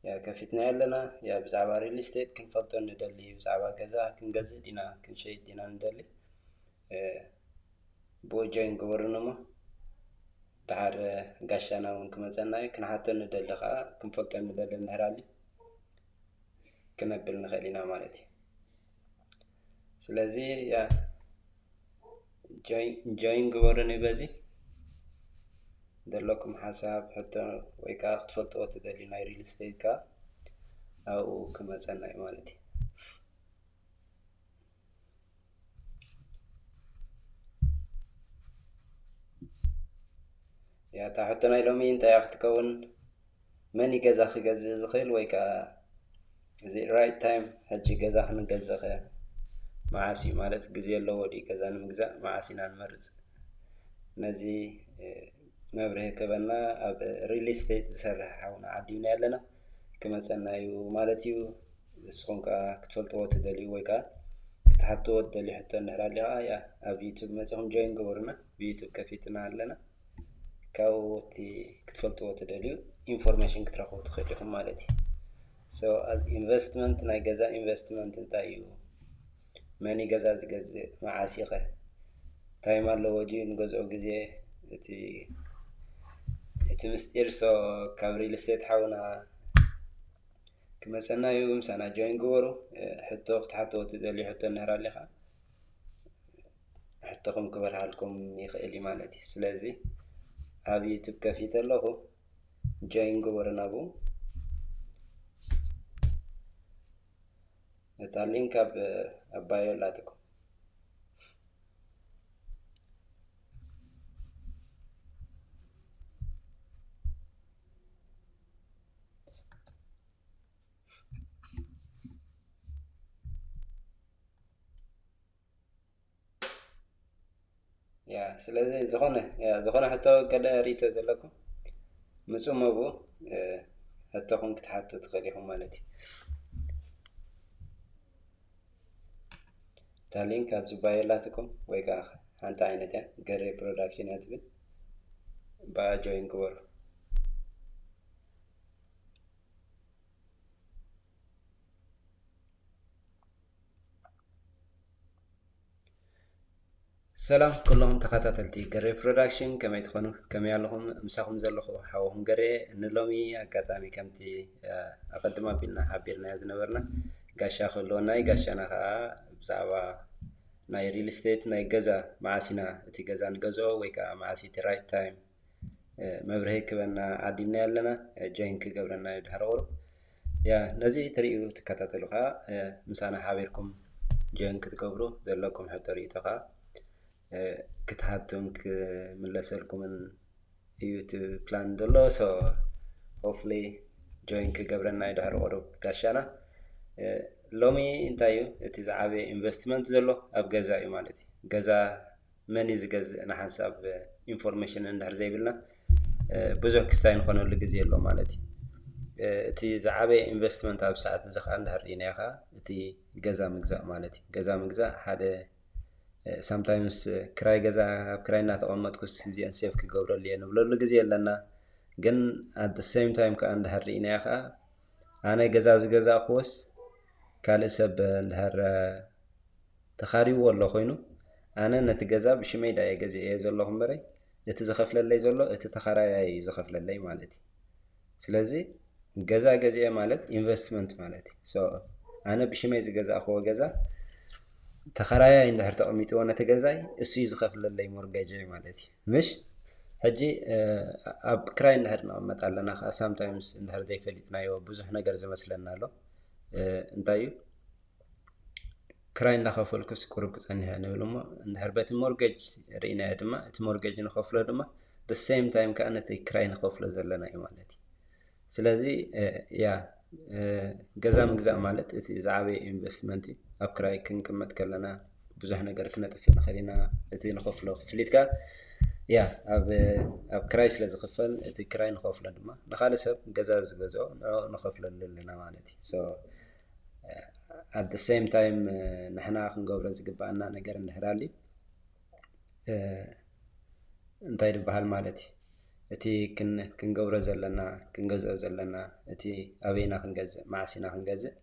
ያ ከፊትና ኣለና። ያ ብዛዕባ real estate ክንፈልጦ ንደሊ፣ ብዛዕባ ገዛ ክንገዝእ ዲና ክንሸይጥ ዲና ንደሊ፣ ብኡ join ግበሩን እሞ ደሓር ጋሻና እውን ክመፀና እዩ። ክንሓቶ ንደሊ ከዓ ክንፈልጦ ንደሊ እንድሕር ኣልዩ ክነብል ንኽእል ኢና ማለት እዩ። ስለዚ ያ join ግበሩኒ። በዚ ዘለኩም ሓሳብ ሕቶ ወይ ከዓ ክትፈልጥዎ ትደልዩ ናይ real estate ከዓ ኣብኡ ክመፀና እዩ ማለት እዩ። ያ እታ ሕቶ ናይ ሎሚ እንታይ እያ ክትከውን? መን እዩ ገዛ ክገዝእ ዝኽእል ወይ ከዓ እዚ right time ሕጂ ገዛ ክንገዝእ ከ መዓስ እዩ ማለት ግዜ ኣለዎ ድዩ ገዛ ንምግዛእ? መዓስ ኢና ንመርፅ? ነዚ መብርሂ ክበና ኣብ real estate ዝሰርሕ ሓውና ዓዲምና ኣለና። ክመፀና እዩ ማለት እዩ። ንስኹም ከዓ ክትፈልጥዎ ትደልዩ ወይ ከዓ ክትሓትዎ ትደልዩ ሕቶ እንድሕር ኣሊኻ ያ ኣብ YouTube መፂኹም join ግበሩና። ብዩቱብ ከፊትና ኣለና። ካብኡ እቲ ክትፈልጥዎ ትደልዩ information ክትረኽቡ ትኽእል ኢኹም ማለት እዩ። So as investment ናይ ገዛ investment እንታይ እዩ? መን እዩ ገዛ ዝገዝእ? መዓስ ይኸ? ታይም ኣለዎ ድዩ ንገዝኦ ግዜ? እቲ እቲ ምስጢር so ካብ real estate ሓውና ክመፀና እዩ። ምሳና join ግበሩ። ሕቶ ክትሓትዎ ትደልዩ ሕቶ እንድሕር ኣሊኻ ሕቶኹም ክበርሃልኩም ይኽእል እዩ ማለት እዩ። ስለዚ ኣብ YouTube ከፊተ ኣለኹ። Join ግበሩ ናብኡ። እታ link ኣብ ኣብ bio ኣላትኩም። ያ ስለዚ ዝኾነ ያ ዝኾነ ሕቶ ገለ ርእቶ ዘለኩም ምጹ መቡ ሕቶኹም ክትሓቱ ትኽእል ኢኹም ማለት እዩ። እታ link ኣብዚ bio ኣላትኩም ወይ ከዓ ሓንቲ ዓይነት እያ ገሬ production እያ ትብል ብኣ join ግበሩ። ሰላም ኩሎም ተኸታተልቲ ገሬ production ከመይ ትኾኑ? ከመይ ኣለኹም? ምሳኹም ዘለኹ ሓወኹም ገሬ። ንሎሚ ኣጋጣሚ ከምቲ ኣቐድም ኣቢልና ሓቢርናዮ ዝነበርና ጋሻ ክህልወና እዩ። ጋሻና ከዓ ብዛዕባ ናይ real estate ናይ ገዛ መዓስ ኢና እቲ ገዛ ንገዝኦ ወይ ከዓ መዓስ እቲ right time መብርሂ ክበና ዓዲምና ኣለና። Join ክገብረና እዩ ድሕሪ ቁሩብ። ያ ነዚ ትርእዩ ትከታተሉ ከዓ ምሳና ሓቢርኩም join ክትገብሩ ዘለኩም ሕቶ ርእቶ ከዓ ክትሓቱን ክምለሰልኩምን እዩ እቲ plan ዘሎ። So hopefully join ክገብረና እዩ ድሕሪ ቁሩብ ጋሻና። ሎሚ እንታይ እዩ እቲ ዝዓበየ investment ዘሎ ኣብ ገዛ እዩ ማለት እዩ። ገዛ መን እዩ ዝገዝእ ንሓንሳብ information እንድሕር ዘይብልና ብዙሕ ክስታይ ንኾነሉ ግዜ ኣሎ ማለት እዩ። እቲ ዝዓበየ investment ኣብ ሰዓት እዚ ከዓ እንድሕር ርኢናዮ ከዓ እቲ ገዛ ምግዛእ ማለት እዩ። ገዛ ምግዛእ ሓደ sometimes ክራይ ገዛ ኣብ ክራይ እናተቐመጥኩስ እዚአን save ክገብረሉ እየ ንብለሉ ግዜ ኣለና። ግን at the same time ከዓ እንድሕር ርኢናዮ ከዓ ኣነ ገዛ ዝገዛእኩዎስ ካልእ ሰብ እንድሕር ተኻሪይዎ ኣሎ ኮይኑ ኣነ ነቲ ገዛ ብሽመይ ዳ እየ ገዚኤዮ ዘለኹ እምበረይ እቲ ዝኸፍለለይ ዘሎ እቲ ተኻራያይ እዩ ዝኸፍለለይ ማለት እዩ። ስለዚ ገዛ ገዚኤ ማለት investment ማለት እዩ። So ኣነ ብሽመይ ዝገዛእክዎ ገዛ ተኻራያይ እንድሕር ተቐሚጥዎ ነቲ ገዛይ እሱ እዩ ዝኸፍለለይ mortgage ማለት እዩ። ምሽ ሕጂ ኣብ ክራይ እንድሕር ንቕመጥ ኣለና ከዓ sometimes እንድሕር ዘይፈሊጥናዮ ብዙሕ ነገር ዝመስለና ኣሎ። እንታይ እዩ ክራይ እናኸፈልኩስ ቁሩብ ክፀንሕ እየ ንብል እሞ እንድሕር በቲ mortgage ርኢናዮ ድማ እቲ mortgage ንኸፍሎ ድማ the same time ከዓ ነቲ ክራይ ንኸፍሎ ዘለና እዩ ማለት እዩ። ስለዚ ያ ገዛ ምግዛእ ማለት እቲ ዝዓበየ investment እዩ። ኣብ ክራይ ክንቅመጥ ከለና ብዙሕ ነገር ክነጥፍእ ንኽእል ኢና። እቲ ንኸፍሎ ክፍሊት ከዓ ያ ኣብ ኣብ ክራይ ስለ ዝኽፈል እቲ ክራይ ንኸፍሎ ድማ ንኻልእ ሰብ ገዛ ዝገዝኦ ንኸፍለሉ ኣለና ማለት እዩ። So at the same time ንሕና ክንገብሮ ዝግባኣና ነገር እንድሕር ኣልዩ እንታይ ዝበሃል ማለት እዩ እቲ ክንገብሮ ዘለና፣ ክንገዝኦ ዘለና፣ እቲ ኣበይና ክንገዝእ፣ መዓስ ኢና ክንገዝእ፣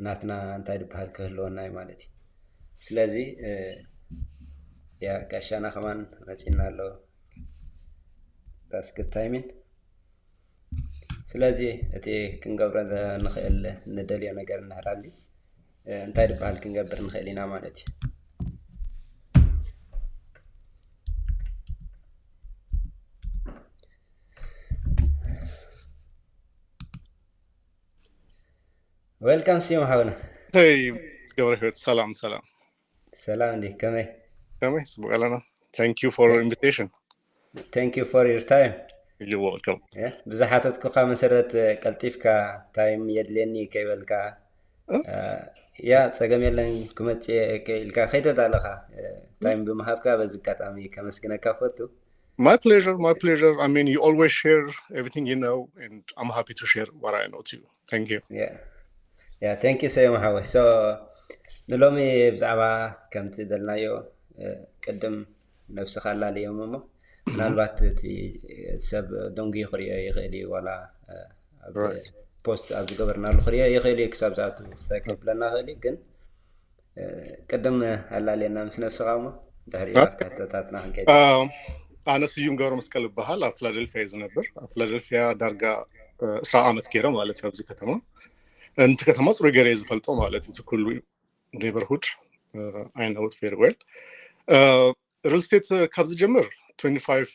ናትና እንታይ ዝበሃል ክህልወና እዩ ማለት እዩ። ስለዚ ያ ጋሻና ከማን መፂና ኣሎ። That's good timing። ስለዚ እቲ ክንገብሮ ንኽእል፣ እንደልዮ ነገር እንድሕር ኣሊ እንታይ ዝበሃል ክንገብር ንኽእል ኢና ማለት እዩ። Welcome ስዩም ሓውና። Hey ገብረ ህይወት፣ ሰላም ሰላም። ሰላም እንዲ ከመይ? ከመይ? ጽቡቅ ኣለና። Thank you for invitation። Thank you for your time። You're welcome። ብዝሓተትኩኻ መሰረት ቀልጢፍካ ታይም የድልየኒ ከይበልካ፣ ያ ጸገም የለን ክመጽእ ኢልካ ከይተዳለኻ ታይም ብምሃብካ በዚ ኣጋጣሚ ከመስግነካ ፈቱ። My pleasure, my pleasure. I mean, you always share everything you know, and I'm happy to share what I know too. Thank you. Yeah, thank you ሰዩም ሓወይ። So ንሎሚ ብዛዕባ ከምቲ ደልናዮ ቅድም ነብስኻ ኣላለዮም እሞ ምናልባት እቲ ሰብ ደንጉዩ ክርእዮ ይኽእል እዩ፣ ዋላ ኣብ ፖስት ኣብ ዝገበርናሉ ክርእዮ ይኽእል እዩ፣ ክሳብ ዝኣቱ ክስታይ ከብለና ይኽእል እዩ። ግን ቅድም ኣላለየና ምስ ነብስኻ እሞ ድሕሪ ሕቶታትና ክንከይድ። ኣነ ስዩም ገብረ መስቀል እበሃል። ኣብ ፊላደልፊያ እየ ዝነብር። ኣብ ፊላደልፊያ ዳርጋ እስራ ዓመት ገይረ ማለት እዩ ኣብዚ ከተማ። እንቲ ከተማ ፅሩይ ገይረ እየ ዝፈልጦ ማለት እዩ። እቲ ኩሉ neighborhood I know it very well። Real estate ካብ ዝጀምር twenty five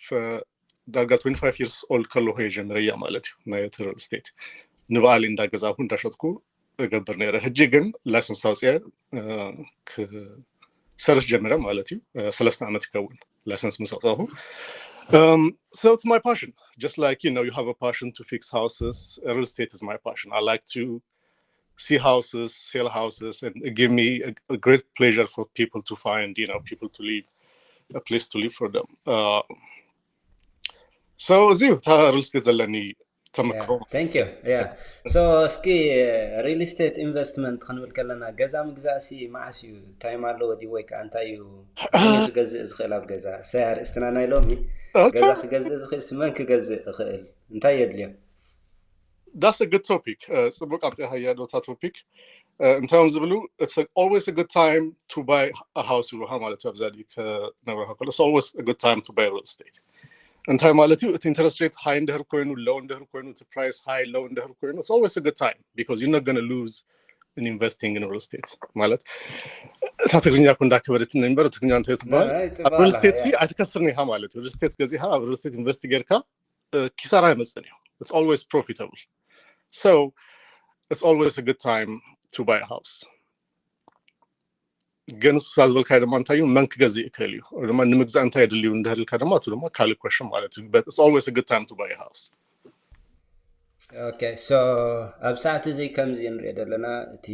ዳርጋ twenty five years old ከለኹ እየ ጀምረያ ማለት እዩ። ናይ እቲ real estate ንባዕለይ እንዳገዛኹ እንዳሸጥኩ እገብር ነይረ። ሕጂ ግን ላይሰንስ ኣውፅአ ክሰርሕ ጀምረ ማለት እዩ። ሰለስተ ዓመት ይከውን ላይሰንስ ምስ ኣውፃኹ። So it's my passion. Just like, you know, you have a passion to fix houses, real estate is my passion. I like to see houses, sell houses, and it give me a, a great pleasure for people to find, you know, people to live, a place to live for them. Uh, so እዚዩ እታ real estate ዘለኒ ተመክሮ። Thank you። Yeah. So እስኪ real estate investment ክንብል ከለና ገዛ ምግዛእ ሲ መዓስ እዩ? ታይም ኣለዎ ድዩ ወይ ከዓ እንታይ እዩ? መን እዩ ክገዝእ ዝኽእል ኣብ ገዛ? እሰይ ኣርእስትና ናይ ሎሚ። Okay. ገዛ ክገዝእ ዝኽእል ሲ መን ክገዝእ ይኽእል? እንታይ የድልዮ? That's a good topic. Uh, ጽቡቅ ኣምጽእካያ ዶ እታ topic። Uh, እንታይ እዮም ዝብሉ? It's a, always a good time to buy a house ይብሉካ ማለት እዩ። ኣብዛ ከነብረካ ከሎ it's always a good time to buy real estate። እንታይ ማለት እዩ? እቲ interest rate high እንድህር ኮይኑ፣ low እንድህር ኮይኑ፣ እቲ price high low እንድህር ኮይኑ it's always a good time because you're not gonna lose in investing in real estate ማለት እታ ትግርኛ እኮ እንዳከበደት ነበር። ትግርኛ እንታይ ትበሃል? አይ፣ ኣብ real ጽባላ፣ estate ሲ ያ። ኣይትከስርን ኢኻ ማለት እዩ። Real estate ገዚኻ ኣብ real estate invest ጌርካ እ፣ ኪሳራ ኣይመጽእን እዩ። It's always profitable. So it's always a good time to buy a house. ግን ንስኻ ዝበልካዮ ድማ እንታይ እዩ፣ መን ክገዝእ ይኽእል እዩ፣ ወይ ድማ ንምግዛእ እንታይ የድልዩ እንድህር ኢልካ ድማ፣ እቲ ድማ ካልእ question ማለት እዩ። But it's always a good time to buy a house. Okay, so ኣብ ሰዓት እዚ ከምዚ ንሪኦ ዘለና እቲ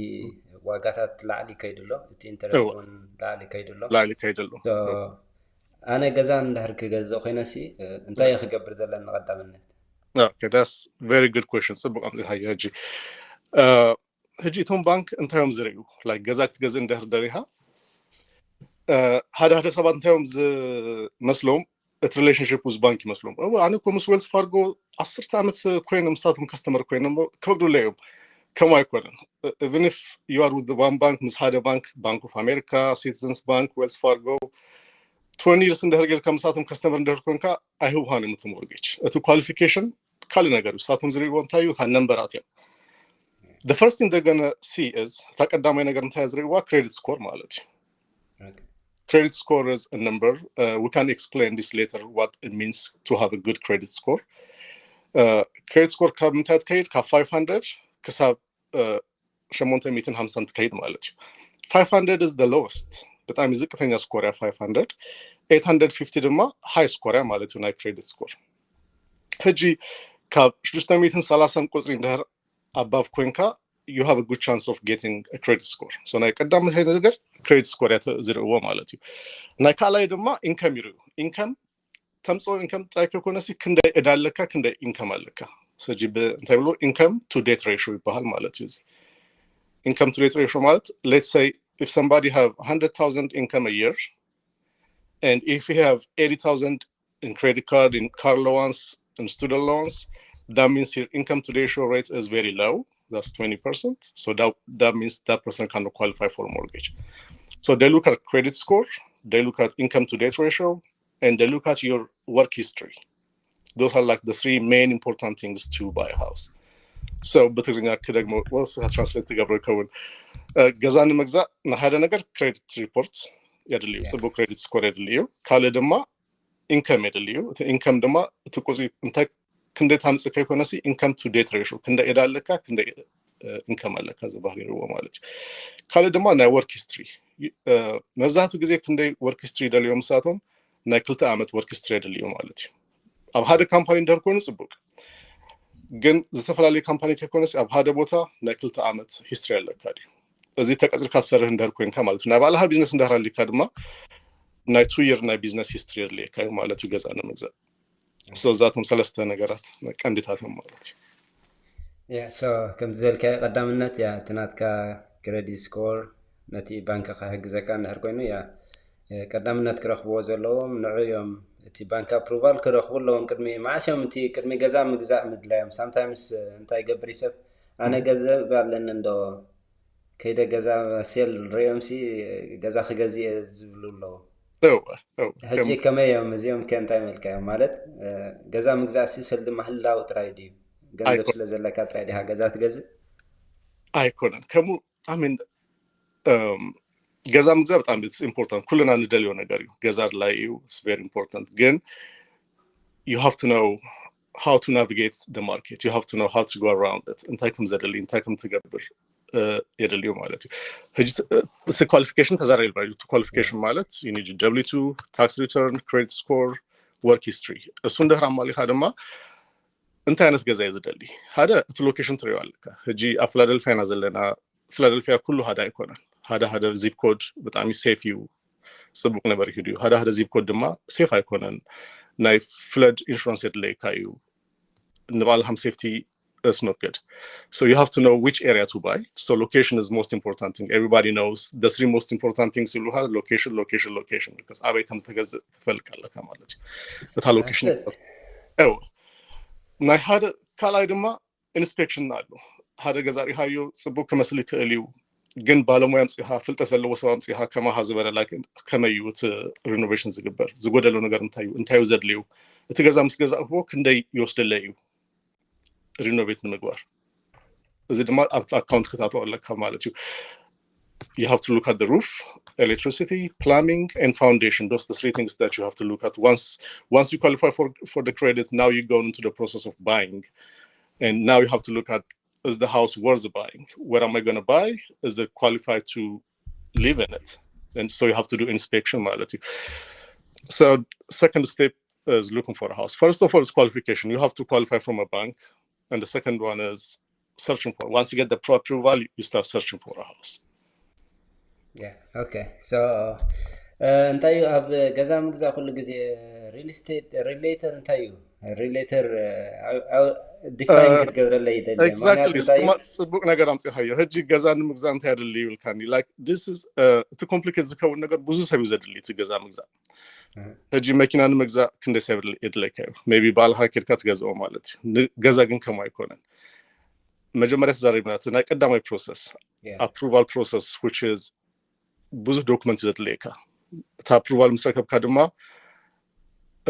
ዋጋታት ላዕሊ ከይዱ ኣሎ፣ እቲ ኢንተረስት እወ። እውን ላዕሊ ከይዱ ኣሎ። ላዕሊ ከይዱ ኣሎ። So ኣነ ገዛ እንድሕር ክገዝእ ኮይነ ሲ እንታይ እየ ክገብር ዘለኒ ቀዳምነት? Okay, that's very good question. ጽቡቅ ኣምጺእካዮ ሕጂ። እ፣ ሕጂ እቶም ባንክ እንታይ እዮም ዝርእዩ? Like ገዛ ክትገዝእ እንድሕር ደሊኻ፣ እ፣ ሓደ ሓደ ሰባት እንታይ እዮም ዝመስሎም? እቲ relationship with ባንክ ይመስሎም። እወ፣ ኣነ እኮ ምስ ዌልስ ፋርጎ ዓሰርተ ዓመት ኮይነ፣ ምሳቶም ከስተመር ኮይነ እሞ ክፈቅዱለይ እዮም። ከምኡ ኣይኮነን። Even if you are with the one bank፣ ምስ ሓደ ባንክ፣ Bank of America፣ Citizens Bank፣ ዌልስ ፋርጎ፣ twenty years እንድሕር ጌርካ ምሳቶም ከስተመር እንድሕር ኮንካ ኣይህቡኻን እዮም እቲ ሞርጌጅ። እቲ qualification ካልእ ነገር እዩ። ንሳቶም ዝርእይዎ እንታይ እዩ? እታ ነምበራት እዮም። The first thing they're gonna see is፣ እታ ቀዳማይ ነገር እንታይ ዝርእይዋ? Credit score ማለት እዩ። Okay. Credit score is a number. Uh, we can explain this later, what it means to have a good credit score. Uh, credit score ካብ ምንታይ ትከይድ? ካብ five hundred ክሳብ ሸሞንተ ሚእትን ሓምሳን ትከይድ ማለት እዩ። Five hundred is the lowest፣ ብጣዕሚ ዝቅተኛ ስኮር እያ five hundred። Eight hundred fifty ድማ ሃይ ስኮር እያ ማለት እዩ ናይ ክሬዲት ስኮር። ሕጂ ካብ ሽዱሽተ ሚእትን ሰላሳን ቁፅሪ እንድሕር above ኮይንካ you have a good chance of getting a credit score። So ናይ ቀዳመታይ ነገር ክሬዲት ስኮር እያ ዝርእዎ ማለት እዩ። ናይ ካልኣይ ድማ ኢንከም ይርእዩ። ኢንከም ተምፅኦ ኢንከም ጥራይ ከይኮነሲ ክንደይ ዕዳ ኣለካ፣ ክንደይ ኢንከም ኣለካ። ስለዚ ብ-፣ እንታይ ብሎ income to debt ratio ይበሃል ማለት እዩ። እዚ income to debt ratio ማለት let's say if somebody have hundred thousand income a year and if he have eighty thousand in credit card, in car loans, in student loans, that means your income to debt ratio rate is very low. That's twenty percent. So that, that means that person cannot qualify for mortgage. So they look at credit score, they look at income to debt ratio, and they look at your work history. Those are like the three main important things to buy a house. So ብትግርኛ ክደግሞ ወስ ትራንስሌት ትገብሮ ይከውን። ገዛ ንምግዛእ ንሓደ ነገር ክሬዲት ሪፖርት የድልዩ፣ ጽቡቅ ክሬዲት ስኮር የድልዩ። ካልእ ድማ ኢንከም የድልዩ። እቲ ኢንከም ድማ እቲ ቁፅሪ እንታይ ክንደይ ታምፅእ ከይኮነሲ ኢንከም ቱ ዴት ሬሾ ክንደይ ዕዳ ኣለካ ክንደይ ኢንከም ኣለካ ዘባህሪርዎ ማለት እዩ። ካልእ ድማ ናይ ወርክ ሂስትሪ፣ መብዛሕትኡ ግዜ ክንደይ ወርክ ሂስትሪ ይደልዮም ንሳቶም ናይ ክልተ ዓመት ወርክ ሂስትሪ የድልዩ ማለት እዩ። ኣብ ሓደ ካምፓኒ እንድሕር ኮይኑ ፅቡቅ፣ ግን ዝተፈላለዩ ካምፓኒ ከይኮነሲ ኣብ ሓደ ቦታ ናይ ክልተ ዓመት ሂስትሪ ኣለካ ድዩ? እዚ ተቀፂርካ ትሰርሕ እንድሕር ኮይንካ ማለት እዩ። ናይ ባዕልካ ቢዝነስ እንድሕር ኣሊካ ድማ ናይ ቱ ይር ናይ ቢዝነስ ሂስትሪ የድልየካ እዩ ማለት እዩ ገዛ ንምግዛእ። So እዛቶም ሰለስተ ነገራት ቀንዲታት እዮም ማለት እዩ። ያ ሶ ከምቲ ዘልካዮ ቀዳምነት ያ እቲ ናትካ ክሬዲት ስኮር ነቲ ባንክ ክሕግዘካ እንድሕር ኮይኑ ያ ቀዳምነት ክረኽብዎ ዘለዎም ንዑ እዮም። እቲ ባንክ ኣፕሩቫል ክረኽቡ ኣለዎም። ቅድሚ መዓስ እዮም እቲ ቅድሚ ገዛ ምግዛእ ምድላዮም? ሳምታይምስ እንታይ ይገብር እዩ ሰብ ኣነ ገንዘብ ኣለኒ እንዶ ከይደ ገዛ ሴል ሪኦም ሲ ገዛ ክገዝእ እየ ዝብሉ ኣለዉ። ሕጂ ከመይ እዮም እዚኦም ከ እንታይ መልካ እዮም ማለት ገዛ ምግዛእ ሲ ስለ ምህላው ጥራይ ድዩ? ገንዘብ ስለ ዘለካ ጥራይ ዲኻ ገዛ ትገዝእ? ኣይኮነን ከምኡ ኣሚን ገዛ ምግዛእ በጣም ኢምፖርታንት ኩልና ንደልዮ ነገር እዩ። ገዛ ድላይ እዩ፣ ቨሪ ኢምፖርታንት ግን you have to know how to navigate the market, you have to know how to go around it. እንታይ ከም ዘደሊ እንታይ ከም ትገብር የደልዩ ማለት እዩ። ሕጂ እቲ ኳሊፊኬሽን ተዛሪብና እዩ። ኳሊፊኬሽን ማለት you need W two, tax return, credit score, work history። እሱ እንድሕር ኣማሊኻ ድማ እንታይ ዓይነት ገዛ እዩ ዝደሊ? ሓደ እቲ ሎኬሽን ትሪኦ ኣለካ። ሕጂ ኣብ ፊላደልፊያ ኢና ዘለና። ፊላደልፊያ ኩሉ ሓደ ኣይኮነን። ሓደ ሓደ ዚፕ ኮድ ብጣዕሚ ሴፍ እዩ፣ ፅቡቅ ነገር ይሂዱ እዩ። ሓደ ሓደ ዚፕ ኮድ ድማ ሴፍ ኣይኮነን። ናይ ፍለድ ኢንሹራንስ የድለየካ እዩ። ንባዕልካም ሴፍቲ it's not good. So you have to know which area to buy. So location is most important thing. Everybody knows the three most important things ይብሉካ፣ location, location, location. Because ኣበይ ከም ዝተገዝእ ክትፈልጥ ኣለካ ማለት እዩ። እታ ሎኬሽን ናይ ሓደ ካልኣይ ድማ ኢንስፔክሽን ኣሎ። ሓደ ገዛ ሪሃዮ ፅቡቅ ክመስል ይክእል እዩ፣ ግን ባለሙያ ኣምፂኻ ፍልጠት ዘለዎ ሰብ ኣምፂኻ ከማኻ ዝበለ ላይክ ከመይ እዩ እቲ ሪኖቬሽን ዝግበር፣ ዝጎደሎ ነገር እንታይ እዩ፣ እንታይ እዩ ዘድልዩ፣ እቲ ገዛ ምስ ገዛእክዎ ክንደይ ይወስደለይ እዩ ሪኖቬት ንምግባር። እዚ ድማ ኣብቲ ኣካውንት ክታተው ኣለካ ማለት እዩ። You have to look at the roof, electricity, plumbing, and foundation. Those the three things that you have to look at. Once once you qualify for for the credit, now you go into the process of buying, and now you have to look at, is the house worth buying? Where am I going to buy? Is it qualified to live in it? And so you have to do inspection ማለት እዩ። So second step is looking for a house. First of all, is qualification. You have to qualify from a bank, and the second one is searching for. Once you get the pro approval, you start searching for a house. Yeah, okay. So እንታይ እዩ ኣብ ገዛ ምግዛእ ኩሉ ግዜ ሪል ስቴት ሪሌተር እንታይ እዩ? ሪሌተር ዲፋይን ክትገብረለይ ይደሊ። Exactly. ጽቡቅ ነገር ኣምፂኻዮ። ሕጂ ገዛ ንምግዛእ እንታይ ኣድሊ ይብልካኒ? Like this is እቲ ኮምፕሊኬት ዝከውን ነገር ብዙ ሰብ እዩ ዘድሊ እቲ ገዛ ምግዛእ። ሕጂ መኪና ንምግዛእ ክንደይ ሰብ የድለካ እዩ? ሜይ ቢ ባዕልካ ኬድካ ትገዝኦ ማለት እዩ። ገዛ ግን ከምኡ ኣይኮነን። መጀመርያ ተዛሪብና እቲ ናይ ቀዳማይ ፕሮሰስ ኣፕሩቫል ፕሮሰስ which is ብዙሕ ዶክመንት ዘድልየካ። እቲ ኣፕሩቫል ምስ ረከብካ ድማ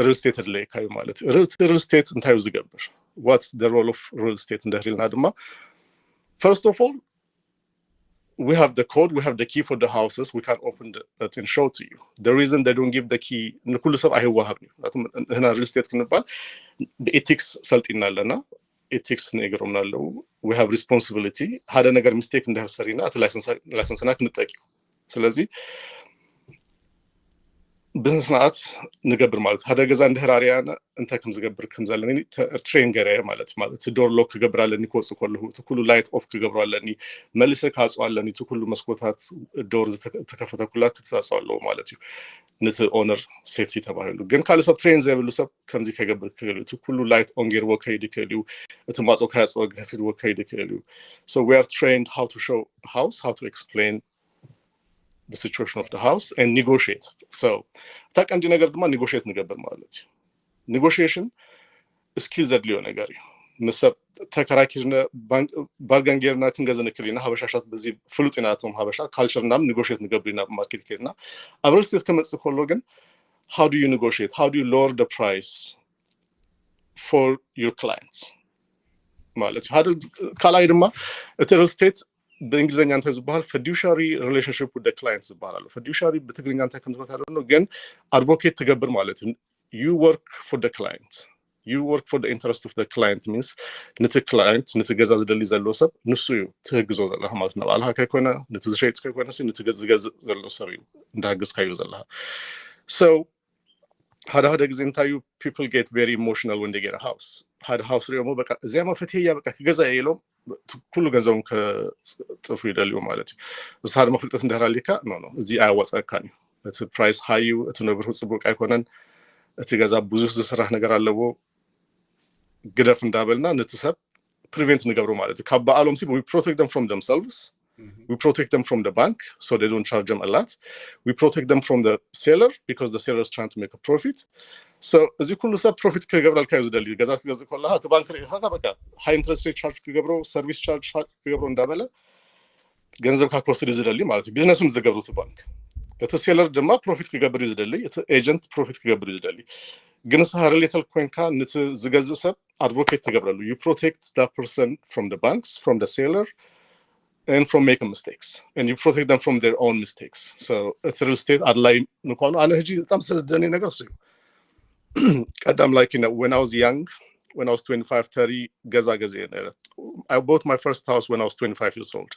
ሪል ስቴት የድልየካ እዩ ማለት እዩ። ሪል ስቴት እንታይ እዩ ዝገብር? What's the role of real estate እንድሕር ኢልና ድማ first of all we have the code, we have the key for the houses, we can open it and show to you. The reason they don't give the key ንኩሉ ሰብ ኣይወሃብን እዩ። ንሕና ሪል ስቴት ክንባል ብኤቲክስ ሰልጢና ኣለና። ኤቲክስ ነግሮምና ኣለዉ። We have responsibility ሓደ ነገር ሚስቴክ እንድሕር ሰሪና እቲ ላይሰንስና ክንጠቅ እዩ። ስለዚ ብስነ ስርዓት ንገብር ማለት ሓደ ገዛ እንድሕር ኣርያና እንታይ ከም ዝገብር ከም ዘለኒ ትሬን ገረ ማለት ማለት እቲ ዶር ሎክ ክገብር ኣለኒ ክወፅእ ከለኹ እቲ ኩሉ ላይት ኦፍ ክገብሮ ኣለኒ መሊሰ ክዓፅዎ ኣለኒ እቲ ኩሉ መስኮታት ዶር ዝተከፈተ ኩላ ክትፃፅኦ ኣለዎ ማለት እዩ። ነቲ ኦነር ሴፍቲ ተባሂሉ ግን ካልእ ሰብ ትሬን ዘይብሉ ሰብ ከምዚ ከገብር ክእል እዩ። እቲ ኩሉ ላይት ኦን ገይርዎ ከይድ ይክእል እዩ። እቲ ማፅኦ ከያፅዎ ከፊድዎ ከይድ ይክእል እዩ። So we are trained how to show house, how to explain the situation of the house and negotiate. So እታ ቀንዲ ነገር ድማ ኔጎሽት ንገብር ማለት እዩ። Negotiation skill ዘድልዮ ነገር እዩ። ምስ ሰብ ተከራኪርና ባርገን ጌርና ክንገዘ ንክእል ኢና። ሀበሻሻት በዚ ፍሉጥ ኢና። እቶም ሀበሻ ካልቸር ናም ኔጎሽት ንገብር ኢና ብማርኬት ኬድና። ኣብ ሪል ስቴት ከመፅእ ከሎ ግን how do you negotiate? How do you lower the price for your clients ማለት እዩ። ሓደ ካልኣይ ድማ እቲ ሪል ስቴት ብእንግሊዝኛ እንታይ ዝበሃል fiduciary relationship with the client ዝበሃል ኣሎ። Fiduciary ብትግርኛ እንታይ ከም ዝበሃል ግን advocate ትገብር ማለት እዩ። You work for the client, you work for the interest of the client means ነቲ ክላይንት ነቲ ገዛ ዝደሊ ዘሎ ሰብ ንሱ እዩ ትህግዞ ዘለካ ማለት ናብ ኣልካ ከይኮነ ነቲ ዝሸይጥ ከይኮነ ነቲ ዝገዝእ ዘሎ ሰብ እዩ እንዳገዝካዮ ዘለካ። So ሓደ ሓደ ግዜ እንታይ እዩ people get very emotional when they get a house። ሓደ ሃውስ ሪኦሞ በቃ እዚያማ ፈትየያ በቃ ክገዛ እየ ኢሎም ኩሉ ገንዘቦም ከጥፉ ይደልዩ ማለት እዩ። ንስኻ ድማ ፍልጠት እንድሕር ኣሊካ ኖ ኖ እዚ ኣያዋፀካን እዩ። እቲ ፕራይስ ሃይ እዩ፣ እቲ ነብርሁ ፅቡቅ ኣይኮነን፣ እቲ ገዛ ብዙሕ ዝስራሕ ነገር ኣለዎ፣ ግደፍ እንዳበልና ነቲ ሰብ ፕሪቨንት ንገብሮ ማለት እዩ። ካብ በዓሎም ሲ we protect them from themselves, we protect them from the bank so they don't charge them a lot, we protect them from the seller because the seller is trying to make a profit. So እዚ ኩሉ ሰብ ፕሮፊት ክገብረልካ እዩ ዝደሊ። ገዛ ክገዝእ ከለካ እቲ ባንክ ርኢካ በቃ ሃይ ኢንትረስት ሬት ቻርጅ ክገብሮ፣ ሰርቪስ ቻርጅ ክገብሮ እንዳበለ ገንዘብካ ክወስድ እዩ ዝደሊ ማለት እዩ። ቢዝነሱን ዝገብሩ እቲ ባንክ፣ እቲ ሴለር ድማ ፕሮፊት ክገብር እዩ ዝደሊ፣ እቲ ኤጀንት ፕሮፊት ክገብር እዩ ዝደሊ። ግን ንስኻ ሪሌተል ኮይንካ ነቲ ዝገዝእ ሰብ ኣድቮኬት ትገብረሉ። You protect that person from the banks, from the seller, and from making mistakes, and you protect them from their own mistakes. So እቲ ሪል ስቴት ኣድላይ ምኳኑ ኣነ ሕጂ በጣም ስለደኒ ነገር እሱ እዩ። ቀዳም like you know, when I was young, when I was twenty-five, thirty ገዛ ገዜ ነረ። I bought my first house when I was twenty-five years old.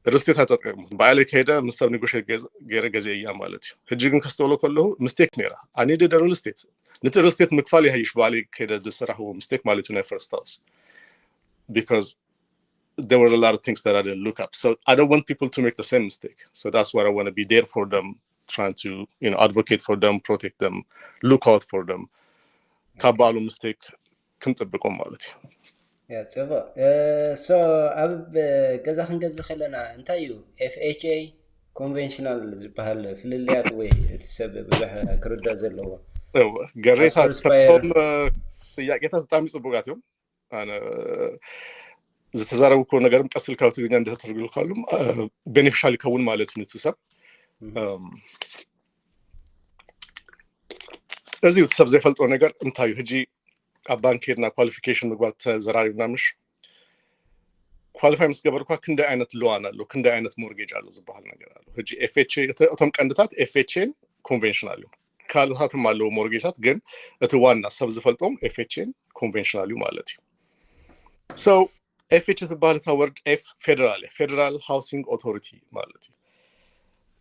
ሪል ስቴት ኣይተጠቀምኩት፣ ብዓይለ ከይደ ምስ ሰብ ኔጎሽት ገይረ ገዜ እያ ማለት እዩ። ሕጂ ግን ከስተውሎ ከለሁ ሚስቴክ ነይራ። I needed a real estate። ነቲ ሪል ስቴት ምክፋል ይሃይሽ ብዓይለ ከይደ ዝሰራሕዎ ሚስቴክ ማለት እዩ ናይ ፈርስት ሃውስ። Because there were a lot of things that I didn't look up. So I don't want people to make the same mistake. So that's what I want to be there for them, trying to, you know, advocate for them, protect them, look out for them. ካብ በዓሉ ሚስቴክ ክንጥብቆም ማለት እዩ። ያ ጽቡቅ። So ኣብ ገዛ ክንገዝእ ከለና እንታይ እዩ ኤፍኤችኤ ኮንቨንሽናል ዝበሃል ፍልልያት ወይ እቲ ሰብ ብዙሕ ክርዳእ ዘለዎ? ገሬታ ቶም ጥያቄታት ብጣዕሚ ጽቡቃት እዮም። ኣነ ዝተዛረብኩ ነገርም ቀስ ኢልካ ትግርኛ እንደተተርጉልካሉም ቤኔፊሻል ይከውን ማለት እዩ ነቲ ሰብ። እዚ እቲ ሰብ ዘይፈልጦ ነገር እንታይ እዩ? ሕጂ ኣብ ባንክ ሄድና ኳሊፊኬሽን ምግባር ተዘራሪብና ምሽ ኳሊፋይ ምስ ገበርኳ ክንደይ ዓይነት ሎዋን ኣሎ፣ ክንደይ ዓይነት ሞርጌጅ ኣሎ ዝበሃል ነገር ኣሎ። ሕጂ ኤፍኤችኤ እቶም ቀንድታት ኤፍኤችኤን ኮንቬንሽናል እዮም። ካልኦታትም ኣለዉ ሞርጌጅታት፣ ግን እቲ ዋና ሰብ ዝፈልጦም ኤፍኤችኤን ኮንቬንሽናል እዩ ማለት እዩ። So ኤፍኤች ትበሃል እታ ወርድ ኤፍ ፌደራል እያ፣ ፌደራል ሃውሲንግ ኦቶሪቲ ማለት እዩ።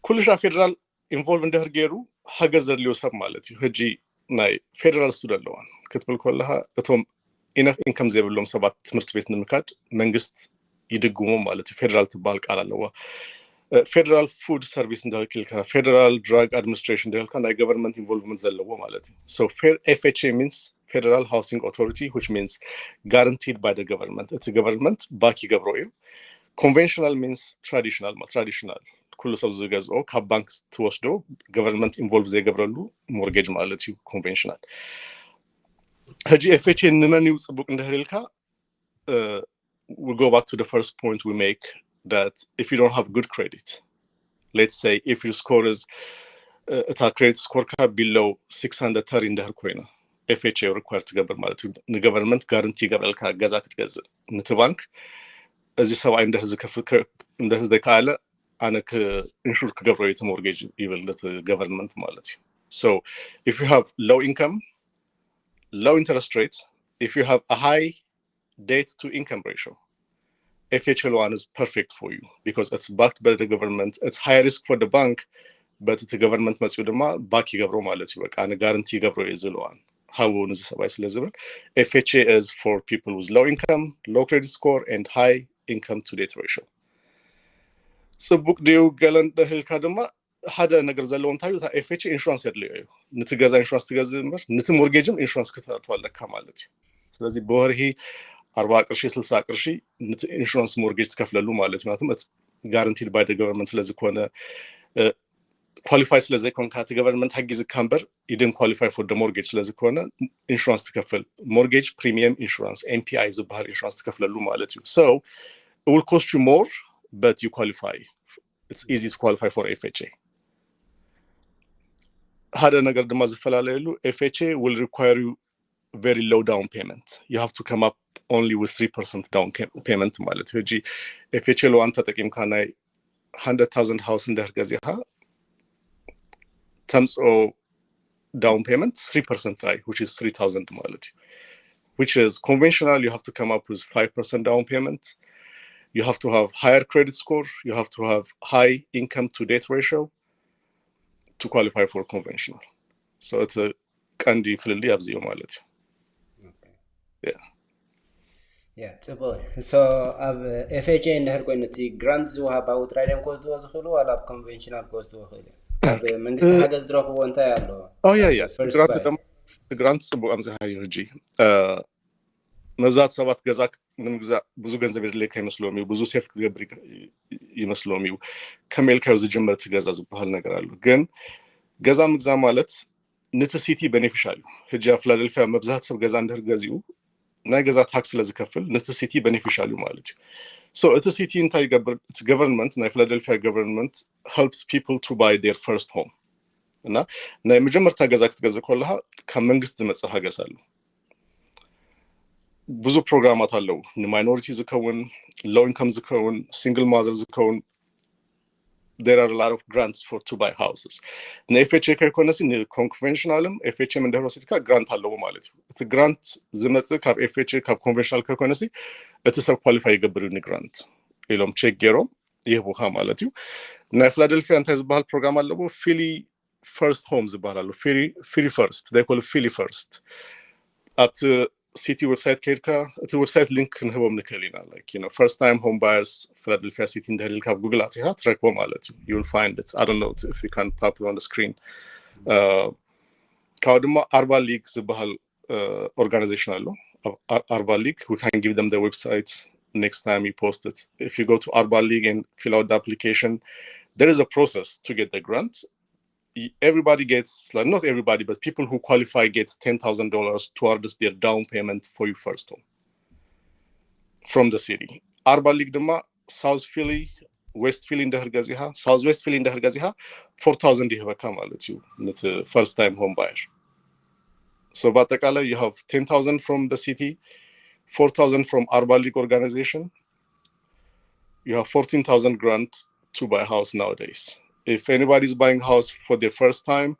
ኩሉ ሻ ፌደራል ኢንቮልቭ እንድሕር ገይሩ ሓገዝ ዘድልዮ ሰብ ማለት እዩ። ሕጂ ናይ ፌደራል ስቱድ ኣለዋን ክትብል ከለካ እቶም ኢነፍ ኢንከም ዘይብሎም ሰባት ትምህርቲ ቤት ንምካድ መንግስት ይድግሞም ማለት እዩ። ፌደራል ትበሃል ቃል ኣለዋ። ፌደራል ፉድ ሰርቪስ እንደልክልካ ፌደራል ድራግ ኣድሚኒስትሬሽን እንደልካ ናይ ገቨርንመንት ኢንቮልቭመንት ዘለዎ ማለት እዩ። ኤፍኤችኤ ሚንስ ፌደራል ሃውሲንግ ኦቶሪቲ which means guaranteed by the government፣ እቲ ገቨርንመንት ባክ ይገብሮ እዩ። ኮንቬንሽናል ሚንስ ትራዲሽናል ትራዲሽናል ኩሉ ሰብ ዝገዝኦ ካብ ባንክ ትወስዶ ገቨርንመንት ኢንቮልቭ ዘይገብረሉ ሞርጌጅ ማለት እዩ ኮንቬንሽናል። ሕጂ ኤፍኤችኤ ንመን እዩ ፅቡቅ እንድሕር ኢልካ we go back to the first point we make that if you don't have good credit, let's say if your score is እታ ክሬዲት ስኮርካ ቢሎው ሲክስ ሃንድረድ ተሪ እንድሕር ኮይና ኤፍኤችኤ ሪኳየር ትገብር ማለት እዩ። ንገቨርንመንት ጋረንቲ ይገብረልካ ገዛ ክትገዝእ። ነቲ ባንክ እዚ ሰብኣይ እንድሕር ዝከፍል እንድሕር ዘይከኣለ ኣነ ኢንሹር ክገብሮ እዩ እቲ ሞርጌጅ ይብል ነቲ ገቨርንመንት ማለት እዩ። So if you have low income, low interest rates, if you have a high debt to income ratio, FHA loan is perfect for you because it's backed by the government. It's high risk for the bank, but እቲ ገቨርንመንት መፅኡ ድማ ባክ ይገብሮ ማለት እዩ። በቃ ኣነ ጋረንቲ ይገብሮ እዩ እዚ ሎዋን ሃቡ ንዚ ሰብኣይ ስለ ዝብል FHA is for people with low income, low credit score and high income to debt ratio። ፅቡቅ ድዩ ገለ እንድሕልካ ድማ ሓደ ነገር ዘለዎ እንታይ እዩ? ኤፍኤች ኢንሹራንስ የድልዮ እዩ። ነቲ ገዛ ኢንሹራንስ ትገዝእ እምበር ነቲ ሞርጌጅም ኢንሹራንስ ክተእትዎ ኣለካ ማለት እዩ። ስለዚ ብወርሂ ኣርባ ቅርሺ ስልሳ ቅርሺ ነቲ ኢንሹራንስ ሞርጌጅ ትከፍለሉ ማለት እዩ። ምክንያቱም እቲ ጋረንቲድ ባይ ገቨርንመንት ስለዝኮነ qualify ስለ ዘይኮንካ እቲ government ሓጊዝካ እምበር you didn't qualify for the mortgage ስለ ዝኾነ insurance ትከፍል። Mortgage premium insurance M P I ዝበሃል insurance ትከፍለሉ ማለት እዩ። So it will cost you more, but you qualify. It's easy to qualify for F H A. ሓደ ነገር ድማ ዝፈላለየሉ, F H A will require you very low down payment. You have to come up only with three percent down payment ማለት እዩ። ሕጂ F H A loan ተጠቂምካ ናይ hundred thousand house እንድሕር ገዚኻ ተምፅኦ down payment three percent ጥራይ, which is three thousand ማለት እዩ። Which is conventional, you have to come up with five percent down payment. You have to have higher credit score. You have to have high income to debt ratio to qualify for conventional. So እቲ ቀንዲ ፍልልይ ኣብዚ እዩ ማለት እዩ። Yeah. Yeah, ጽቡቅ። So ኣብ F H A እንድሕር ኮይኑ እቲ grant ዝወሃብ ኣብኡ ጥራይ ድዮም ክወስድዎ ዝኽእሉ ዋላ ኣብ conventional ክወስድዎ ይኽእሉ እዮም? ኣብ መንግስቲ ሓገዝ ዝረኽብዎ እንታይ ኣሎ? Oh yeah, yeah. Grant ጽቡቅ ኣምጽሓዮ። ሕጂ መብዛሕትኡ ሰባት ገዛ ንምግዛእ ብዙ ገንዘብ የድልየካ ይመስሎም እዩ፣ ብዙ save ክገብር ይመስሎም እዩ። ከመይ ኢልካ ዝጅምር እቲ ገዛ ዝበሃል ነገር ኣሎ። ግን ገዛ ምግዛእ ማለት ነቲ city beneficial እዩ። ሕጂ ኣብ ፊላደልፊያ መብዛሕትኡ ሰብ ገዛ እንድሕር ገዚኡ ናይ ገዛ tax ስለ ዝከፍል ነቲ city beneficial እዩ ማለት እዩ። So እቲ city እንታይ ይገብር? እቲ government፣ ናይ ፊላደልፊያ government helps people to buy their first home እና ናይ መጀመርታ ገዛ ክትገዝእ ከለኻ ካብ መንግስቲ ዝመፅእ ሓገዝ ኣሎ። ብዙ ፕሮግራማት ኣለዉ፣ ን minority ዝከውን፣ low income ዝከውን፣ single mother ዝከውን። There are a lot of grants for to buy houses. ን F H A ከይኮነሲ ን conventional ም F H A ም እንድሕር ወሲድካ grant ኣለዎ ማለት እዩ። እቲ grant ዝመፅእ ካብ F H A ካብ conventional ከይኮነሲ እቲ ሰብ qualify ይገብር እዩ ን grant ኢሎም check ገይሮም ይህቡኻ ማለት እዩ። ናይ ፊላደልፊያ እንታይ ዝበሃል ፕሮግራም ኣለዎ? Philly First Home ዝበሃል ኣሎ። Philly First፣ they call Philly First። ኣብቲ city website ከይድካ እቲ website link ክንህቦም ንክእል ኢና። Like, you know, first time home buyers Philadelphia city እንድሕር ኢልካ ኣብ Google ኣቲኻ ትረክቦ ማለት እዩ። You will find it. I don't know if you can pop it on the screen. ካብኡ ድማ Urban League ዝበሃል organization ኣሎ። Urban League, we can give them the website next time you post it. If you go to Urban League and fill out the application, there is a process to get the grant. Everybody gets, like, not everybody, but people who qualify gets ten thousand dollars towards their down payment for your first home from the city. Urban League ድማ South Philly፣ West Philly እንድሕር ገዚኻ፣ South West Philly እንድሕር ገዚኻ four thousand ይህበካ ማለት እዩ ነቲ first time home buyer። So በአጠቃላይ you have ten thousand from the city, four thousand from Urban League organization, you have fourteen thousand grant to buy house nowadays. If anybody is buying house for the first time,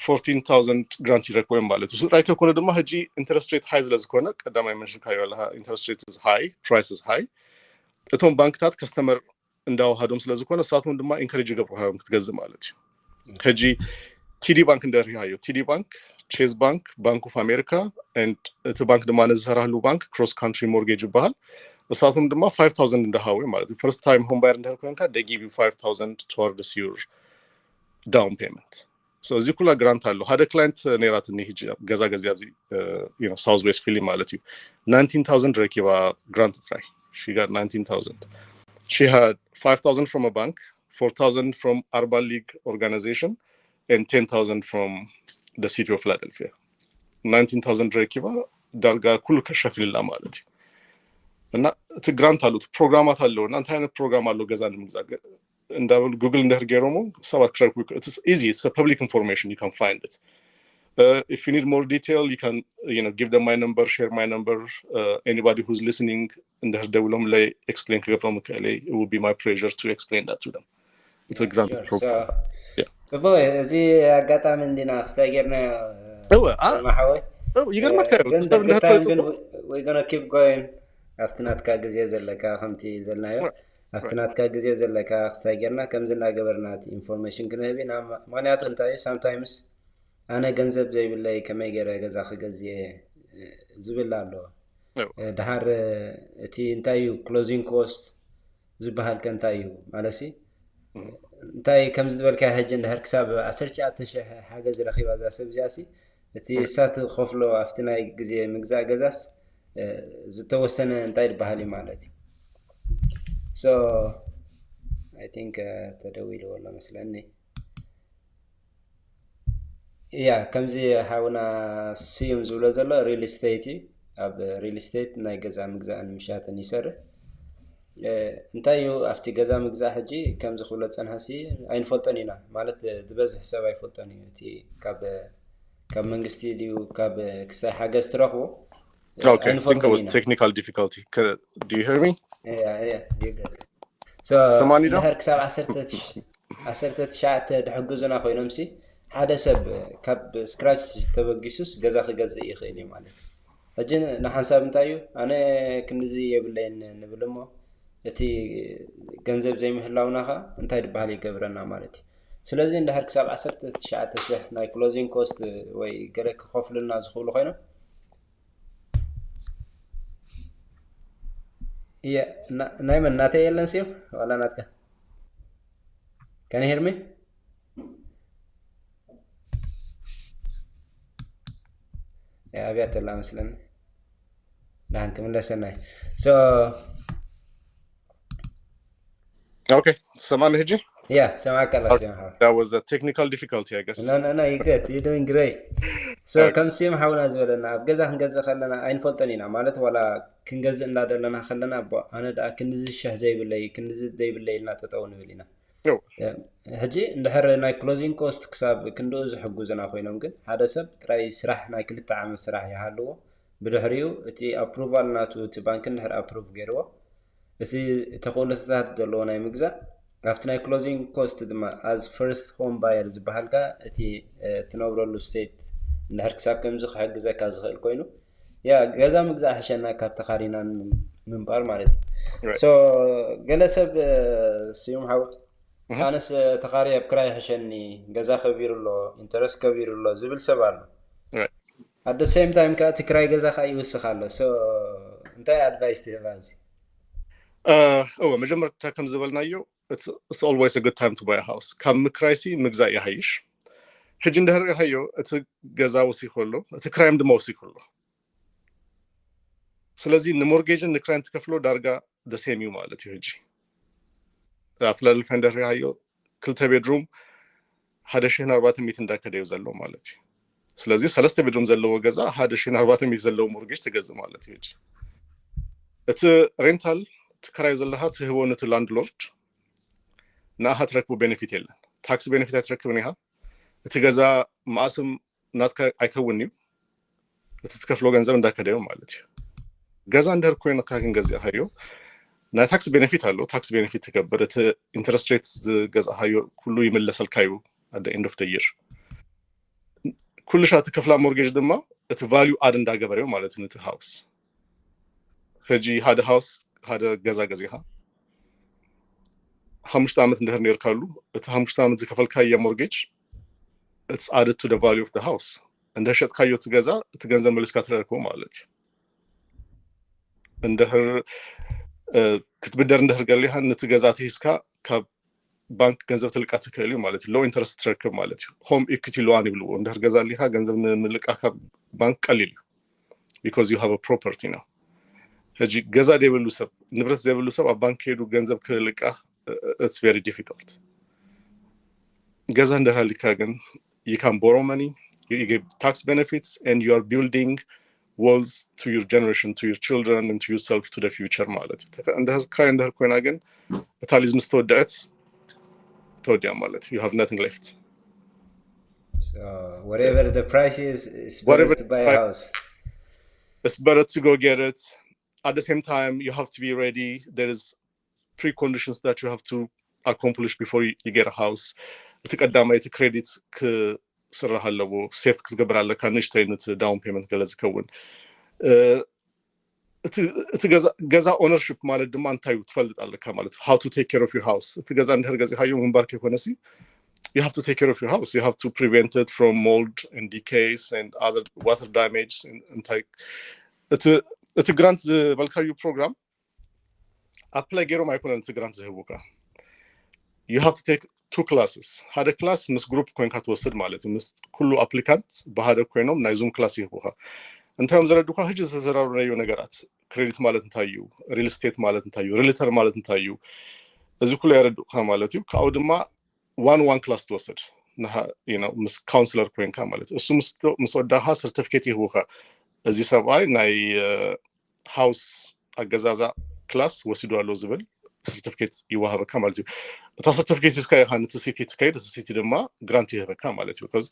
fourteen thousand grant ይረክቡ እዮም ማለት እዩ። እሱ ጥራይ ከይኮነ ድማ ሕጂ interest rate high ስለ ዝኾነ ቀዳማይ mention ካዮ ኣለኻ፣ interest rate is high, price is high። እቶም ባንክታት customer እንዳወሃዶም ስለ ዝኾነ ንሳቶም ድማ encourage ይገብሩኻ እዮም ክትገዝእ ማለት እዩ። ሕጂ TD Bank እንድሕር ሪኢኻዮ፣ TD Bank፣ Chase Bank፣ Bank of America and እቲ ባንክ ድማ ንዝሰራህሉ ባንክ Cross Country Mortgage ይበሃል። ንሳቶም ድማ five thousand እንዳሃቡ እዮም ማለት እዩ። First time home buyer እንድሕር ኮይንካ they give you five thousand towards your down payment. So እዚ ኩላ grant ኣሎ። ሓደ client ነይራትኒ ሕጂ ገዛ ገዚኣ ኣብዚ South West Philly ማለት እዩ። Nineteen thousand ረኪባ grant ጥራይ። She got nineteen thousand. She had five thousand from a bank, four thousand from Urban League organization, and ten thousand from the city of Philadelphia. Nineteen thousand ረኪባ ዳርጋ ኩሉ ከሸፊንላ ማለት እዩ። እና እቲ grant ኣሎ፣ እቲ ፕሮግራማት ኣለዉ። እና እንታይ ዓይነት ፕሮግራም ኣሎ ገዛ ንምግዛእ እንዳበሉ Google እንድሕር ገይሮሞ ሰባት ክረክቡ፣ it's easy, it's a public information, you can find it. If you need more detail, you can, you know, give them my number, share my number. Anybody who's listening እንድሕር ደዊሎምለይ explain ክገብሮም ይክእል እየ። It would be my pleasure to explain that to them. It's a grant program. ጽቡቅ። እዚ ኣጋጣሚ እንዲና ክስታይ ጌርናዮ ማሓወይ። ይገርመካ እዩ። We're gonna keep going ኣብቲ ናትካ ግዜ ዘለካ፣ ከምቲ ዘልናዮ ኣብቲ ናትካ ግዜ ዘለካ ክስታይ ጌርና ከምዚ እናገበርና እቲ information ክንህብ ኢና። ምክንያቱ እንታይ እዩ፣ sometimes ኣነ ገንዘብ ዘይብለይ ከመይ ገይረ ገዛ ክገዝእ ዝብል ኣሎ። ድሓር እቲ እንታይ እዩ closing cost ዝበሃል ከ እንታይ እዩ ማለት ሲ? እንታይ ከምዚ ዝበልካ ሕጂ እንድሕር ክሳብ ዓሰርተ ትሽዓተ ሽሕ ሓገዝ ረኺባ እዛ ሰብ እዚኣ ሲ፣ እቲ እሳ ትኸፍሎ ኣብቲ ናይ ግዜ ምግዛእ ገዛስ ዝተወሰነ እንታይ ዝበሃል እዩ ማለት እዩ። So I think ተደዊልዎ ኣሎ መስለኒ። እያ ከምዚ ሓውና ስዩም ዝብሎ ዘሎ real estate እዩ። ኣብ real estate ናይ ገዛ ምግዛእን ምሻጥን ይሰርሕ። እንታይ እዩ ኣብቲ ገዛ ምግዛእ ሕጂ ከምዚ ክብሎ ጸንሃሲ ኣይንፈልጦን ኢና ማለት ዝበዝሕ ሰብ ኣይፈልጦን እዩ። እቲ ካብ ካብ መንግስቲ ድዩ ካብ ክሳይ ሓገዝ ትረኽቦ ኣይንፈልጦን ኢና። Technical difficulty. Do you hear me? እያ እያ ይገርም። So ሰማኒ ዶ? እንድሕር ክሳብ ዓሰርተ ትሽዓተ ድሕግዙና ኮይኖም ሲ ሓደ ሰብ ካብ scratch ተበጊሱስ ገዛ ክገዝእ ይኽእል እዩ ማለት እዩ። ሕጂ ንሓንሳብ እንታይ እዩ ኣነ ክንድዚ የብለይን ንብል እሞ እቲ ገንዘብ ዘይምህላውና ኸ እንታይ ዝበሃል ይገብረና ማለት እዩ። ስለዚ እንድሕር ክሳብ ዓሰርተ ትሽዓተ ሽሕ ናይ closing cost ወይ ገለ ክኸፍሉና ዝኽእሉ ኮይኖም እየ ናይ መን ናተይ የለን ስዮም ዋላ ናትካ? Can you hear me? ኣብያ ተላ መስለኒ። ደሓን ክምለሰናይ። So Okay, ሰማኒ ሕጂ? Yeah, ሰማዕካ ኣላ ስዮም ሓው። That was a technical difficulty, I guess. No, no, no, you good. You're doing great. So ከም ስዮም ሓውና ዝበለና ኣብ ገዛ ክንገዝእ ከለና ኣይንፈልጦን ኢና ማለት ዋላ ክንገዝእ እንዳደለና ከለና ኣነ ደኣ ክንዚ ሽሕ ዘይብለይ ክንዚ ዘይብለይ ኢልና ጠጠው ንብል ኢና። ሕጂ እንድሕር ናይ closing cost ክሳብ ክንድኡ ዝሕጉዝና ኮይኖም ግን ሓደ ሰብ ጥራይ ስራሕ ናይ ክልተ ዓመት ስራሕ ይሃልዎ ብድሕሪኡ እቲ approval ናቱ እቲ ባንክ እንድሕር approve ገይርዎ እቲ ተኽእሎታት ዘለዎ ናይ ምግዛእ ኣብቲ ናይ closing cost ድማ as first home buyer ዝበሃል ከኣ እቲ ትነብረሉ state እንድሕር ክሳብ ከምዚ ክሕግዘካ ዝኽእል ኮይኑ ያ ገዛ ምግዛእ ሕሸና ካብ ተኻሪና ምንባር ማለት እዩ። So ገለ ሰብ ስዩም ሓው ኣነስ ተኻሪ ኣብ ክራይ ሕሸኒ ገዛ ከቢሩ ኣሎ interest ከቢሩ ኣሎ ዝብል ሰብ ኣሎ። At the same time ከዓ እቲ ክራይ ገዛ ከዓ ይውስኽ ኣሎ። So እንታይ advice ትህብ ኣብዚ? እወ መጀመርታ ከም ዝበልናዮ it's always a good time to buy a house። ካብ ምክራይሲ ምግዛእ ይሃይሽ። ሕጂ እንድሕር ሪኢኻዮ እቲ ገዛ ወሲኹ ኣሎ፣ እቲ ክራይም ድማ ወሲኹ ኣሎ። ስለዚ ን mortgage ን ን ክራይን ትከፍሎ ዳርጋ the same እዩ ማለት እዩ። ሕጂ ኣብ ፊላደልፊያ እንድሕር ሪኢኻዮ ክልተ ቤድሩም ሓደ ሽሕን ኣርባዕተ ሚእትን እንዳከደ እዩ ዘሎ ማለት እዩ። ስለዚ ሰለስተ ቤድሩም ዘለዎ ገዛ ሓደ ሽሕን ኣርባዕተ ሚእቲ ዘለዎ mortgage ትገዝእ ማለት እዩ። ሕጂ እቲ ሬንታል ትከራይ ዘለኻ ትህቦ ነቲ landlord ንኣኻ ትረክቦ benefit የለን። Tax benefit ኣይትረክብን ኢኻ። እቲ ገዛ መኣስም ናትካ ኣይከውን እዩ። እቲ ትከፍሎ ገንዘብ እንዳከደዮ ማለት እዩ። ገዛ እንድሕር ኮይንካ ግን ገዚእካዮ ናይ tax benefit ኣሎ። Tax benefit ትገብር እቲ interest rate ዝገዛእካዮ ኩሉ ይምለሰልካ እዩ at the end of the year። ኩሉ ሻ ትከፍላ mortgage ድማ እቲ value add እንዳገበረዮ ማለት እዩ ነቲ house። ሕጂ ሓደ house ሓደ ገዛ ገዚኻ ሓሙሽተ ዓመት እንድሕር ነርካሉ እቲ ሓሙሽተ ዓመት ዝከፈልካዮ mortgage it's added to the value of the house። እንድሕር ሸጥካዮ እቲ ገዛ እቲ ገንዘብ መሊስካ ትረክቦ ማለት እዩ። እንድሕር ክትብደር እንድሕር ገሊኻ ነቲ ገዛ ትሂዝካ ካብ ባንክ ገንዘብ ትልቃ ትክእል እዩ ማለት እዩ። Low interest ትረክብ ማለት እዩ። Home equity loan ይብልዎ። እንድሕር ገዛ ኣሊካ ገንዘብ ንምልቃ ካብ ባንክ ቀሊል እዩ because you have a property ነው። ሕጂ ገዛ ዘይብሉ ሰብ ንብረት ዘይብሉ ሰብ ኣብ ባንክ ከይዱ ገንዘብ ክልቃ it's very difficult። ገዛ እንድሕር ኣሊካ ግን you can borrow money, you get tax benefits and you are building wealth to your generation, to your children and to yourself, to the future ማለት እዩ። እንድሕር ክራይ እንድሕር ኮይና ግን እታ ሊዝ ምስ ተወደአት ተወዲያ ማለት you have nothing left። Whatever the price is, it's better to buy a house. It's better to go get it. At the same time, you have to be ready. There is preconditions that you have to accomplish before you, you get a house. እቲ ቀዳማይ እቲ credit ክስራሕ ኣለዎ። Save ክትገብር ኣለካ ንእሽተይ ነቲ down payment ገለ ዝከውን እቲ ገዛ ownership ማለት ድማ እንታይ እዩ ትፈልጥ ኣለካ ማለት how to take care of your house። እቲ ገዛ እንድሕር ገዚኻዮ ምንባር ከይኮነሲ you have to take care of your house, you have to prevent it from mold and decays and other water damage። እንታይ እቲ grant ዝበልካዩ program apply ገይሮም ኣይኮነን እቲ grant ዝህቡካ። You have to take two classes። ሓደ class ምስ group ኮይንካ ትወስድ ማለት እዩ። ምስ ኩሉ applicant ብሓደ ኮይኖም ናይ zoom class ይህቡካ። እንታይ እዮም ዘረዱካ? ሕጂ ዝተዘራረብናዮ ነገራት credit ማለት እንታይ እዩ፣ real estate ማለት እንታይ እዩ፣ realtor ማለት እንታይ እዩ፣ እዚ ኩሉ የረድኡካ ማለት እዩ። ካብኡ ድማ one one class ትወስድ። ምስ counselor ኮይንካ ማለት እዩ። እሱ ምስ ወዳኻ certificate ይህቡኻ። እዚ ሰብኣይ ናይ house ኣገዛዛ class ወሲዱ ኣሎ ዝብል certificate ይወሃበካ ማለት እዩ። እታ certificate ሒዝካ ኢኻ ነቲ city ትከይድ፣ እቲ city ድማ grant ይህበካ ማለት እዩ። Because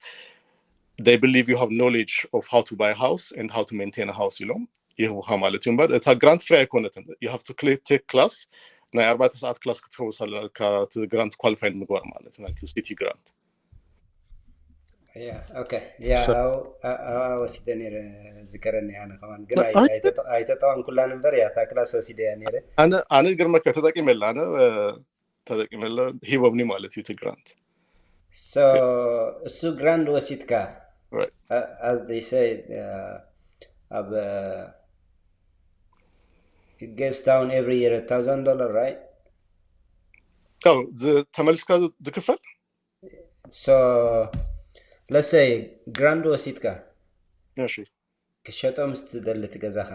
they believe you have knowledge of how to buy a house and how to maintain a house ኢሎም ይህቡኻ ማለት እዩ። እምበር እታ grant free ኣይኮነትን። You have to take class፣ ናይ ኣርባዕተ ሰዓት class ክትከውስ ኣለካ፣ እቲ grant qualify ንምግባር ማለት እዩ፣ ናይቲ city grant። ያ ኦኬ። ያ ወሲደ ነይረ፣ ዝከረኒ ኣነ ከማን ግን ኣይተጠቐምኩላን እምበር፣ ያ እታ class ወሲደ እያ ነይረ። ኣነ ግርመካ ተጠቂመላ፣ ኣነ ተጠቂመላ፣ ሂቦምኒ ማለት እዩ እቲ grant። እሱ grant ወሲድካ፣ as they say፣ ኣብ it goes down every year a thousand dollar, right? ተመልስካ ዝክፈል። So let's say grant ወሲድካ እሺ ክሸጦ ምስ ትደሊ እቲ ገዛኻ።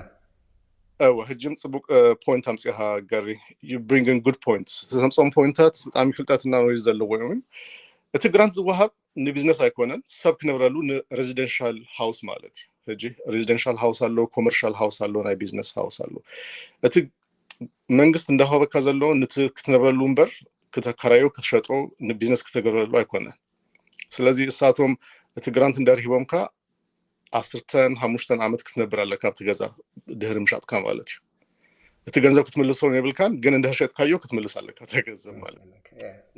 እወ፣ ሕጂ ጽቡቅ point ኣምጺኻ ገሪ። You bring in good points። ተምጾም ፖይንታት ብጣዕሚ ፍልጠትና ወይ ዘለዎ እዮም። እቲ grant ዝወሃብ ንቢዝነስ ኣይኮነን፣ ሰብ ክነብረሉ፣ ን residential house ማለት እዩ። ሕጂ residential house ኣሎ፣ commercial house ኣሎ፣ ናይ ቢዝነስ house ኣሎ። እቲ መንግስት እንዳሃበካ ዘሎ ንቲ ክትነብረሉ እምበር ክተከራዮ ክትሸጦ ንቢዝነስ ክተገብረሉ ኣይኮነን። ስለዚ እሳቶም እቲ grant እንዳርሂቦምካ ዓሰርተን ሓሙሽተን ዓመት ክትነብር ኣለካ ኣብቲ ገዛ ድህሪ ምሻጥካ ማለት እዩ። እቲ ገንዘብ ክትምልሶ የብልካን፣ ግን እንድህር ሸጥካዮ ክትምልስ ኣለካ እቲ ገንዘብ ማለት እዩ።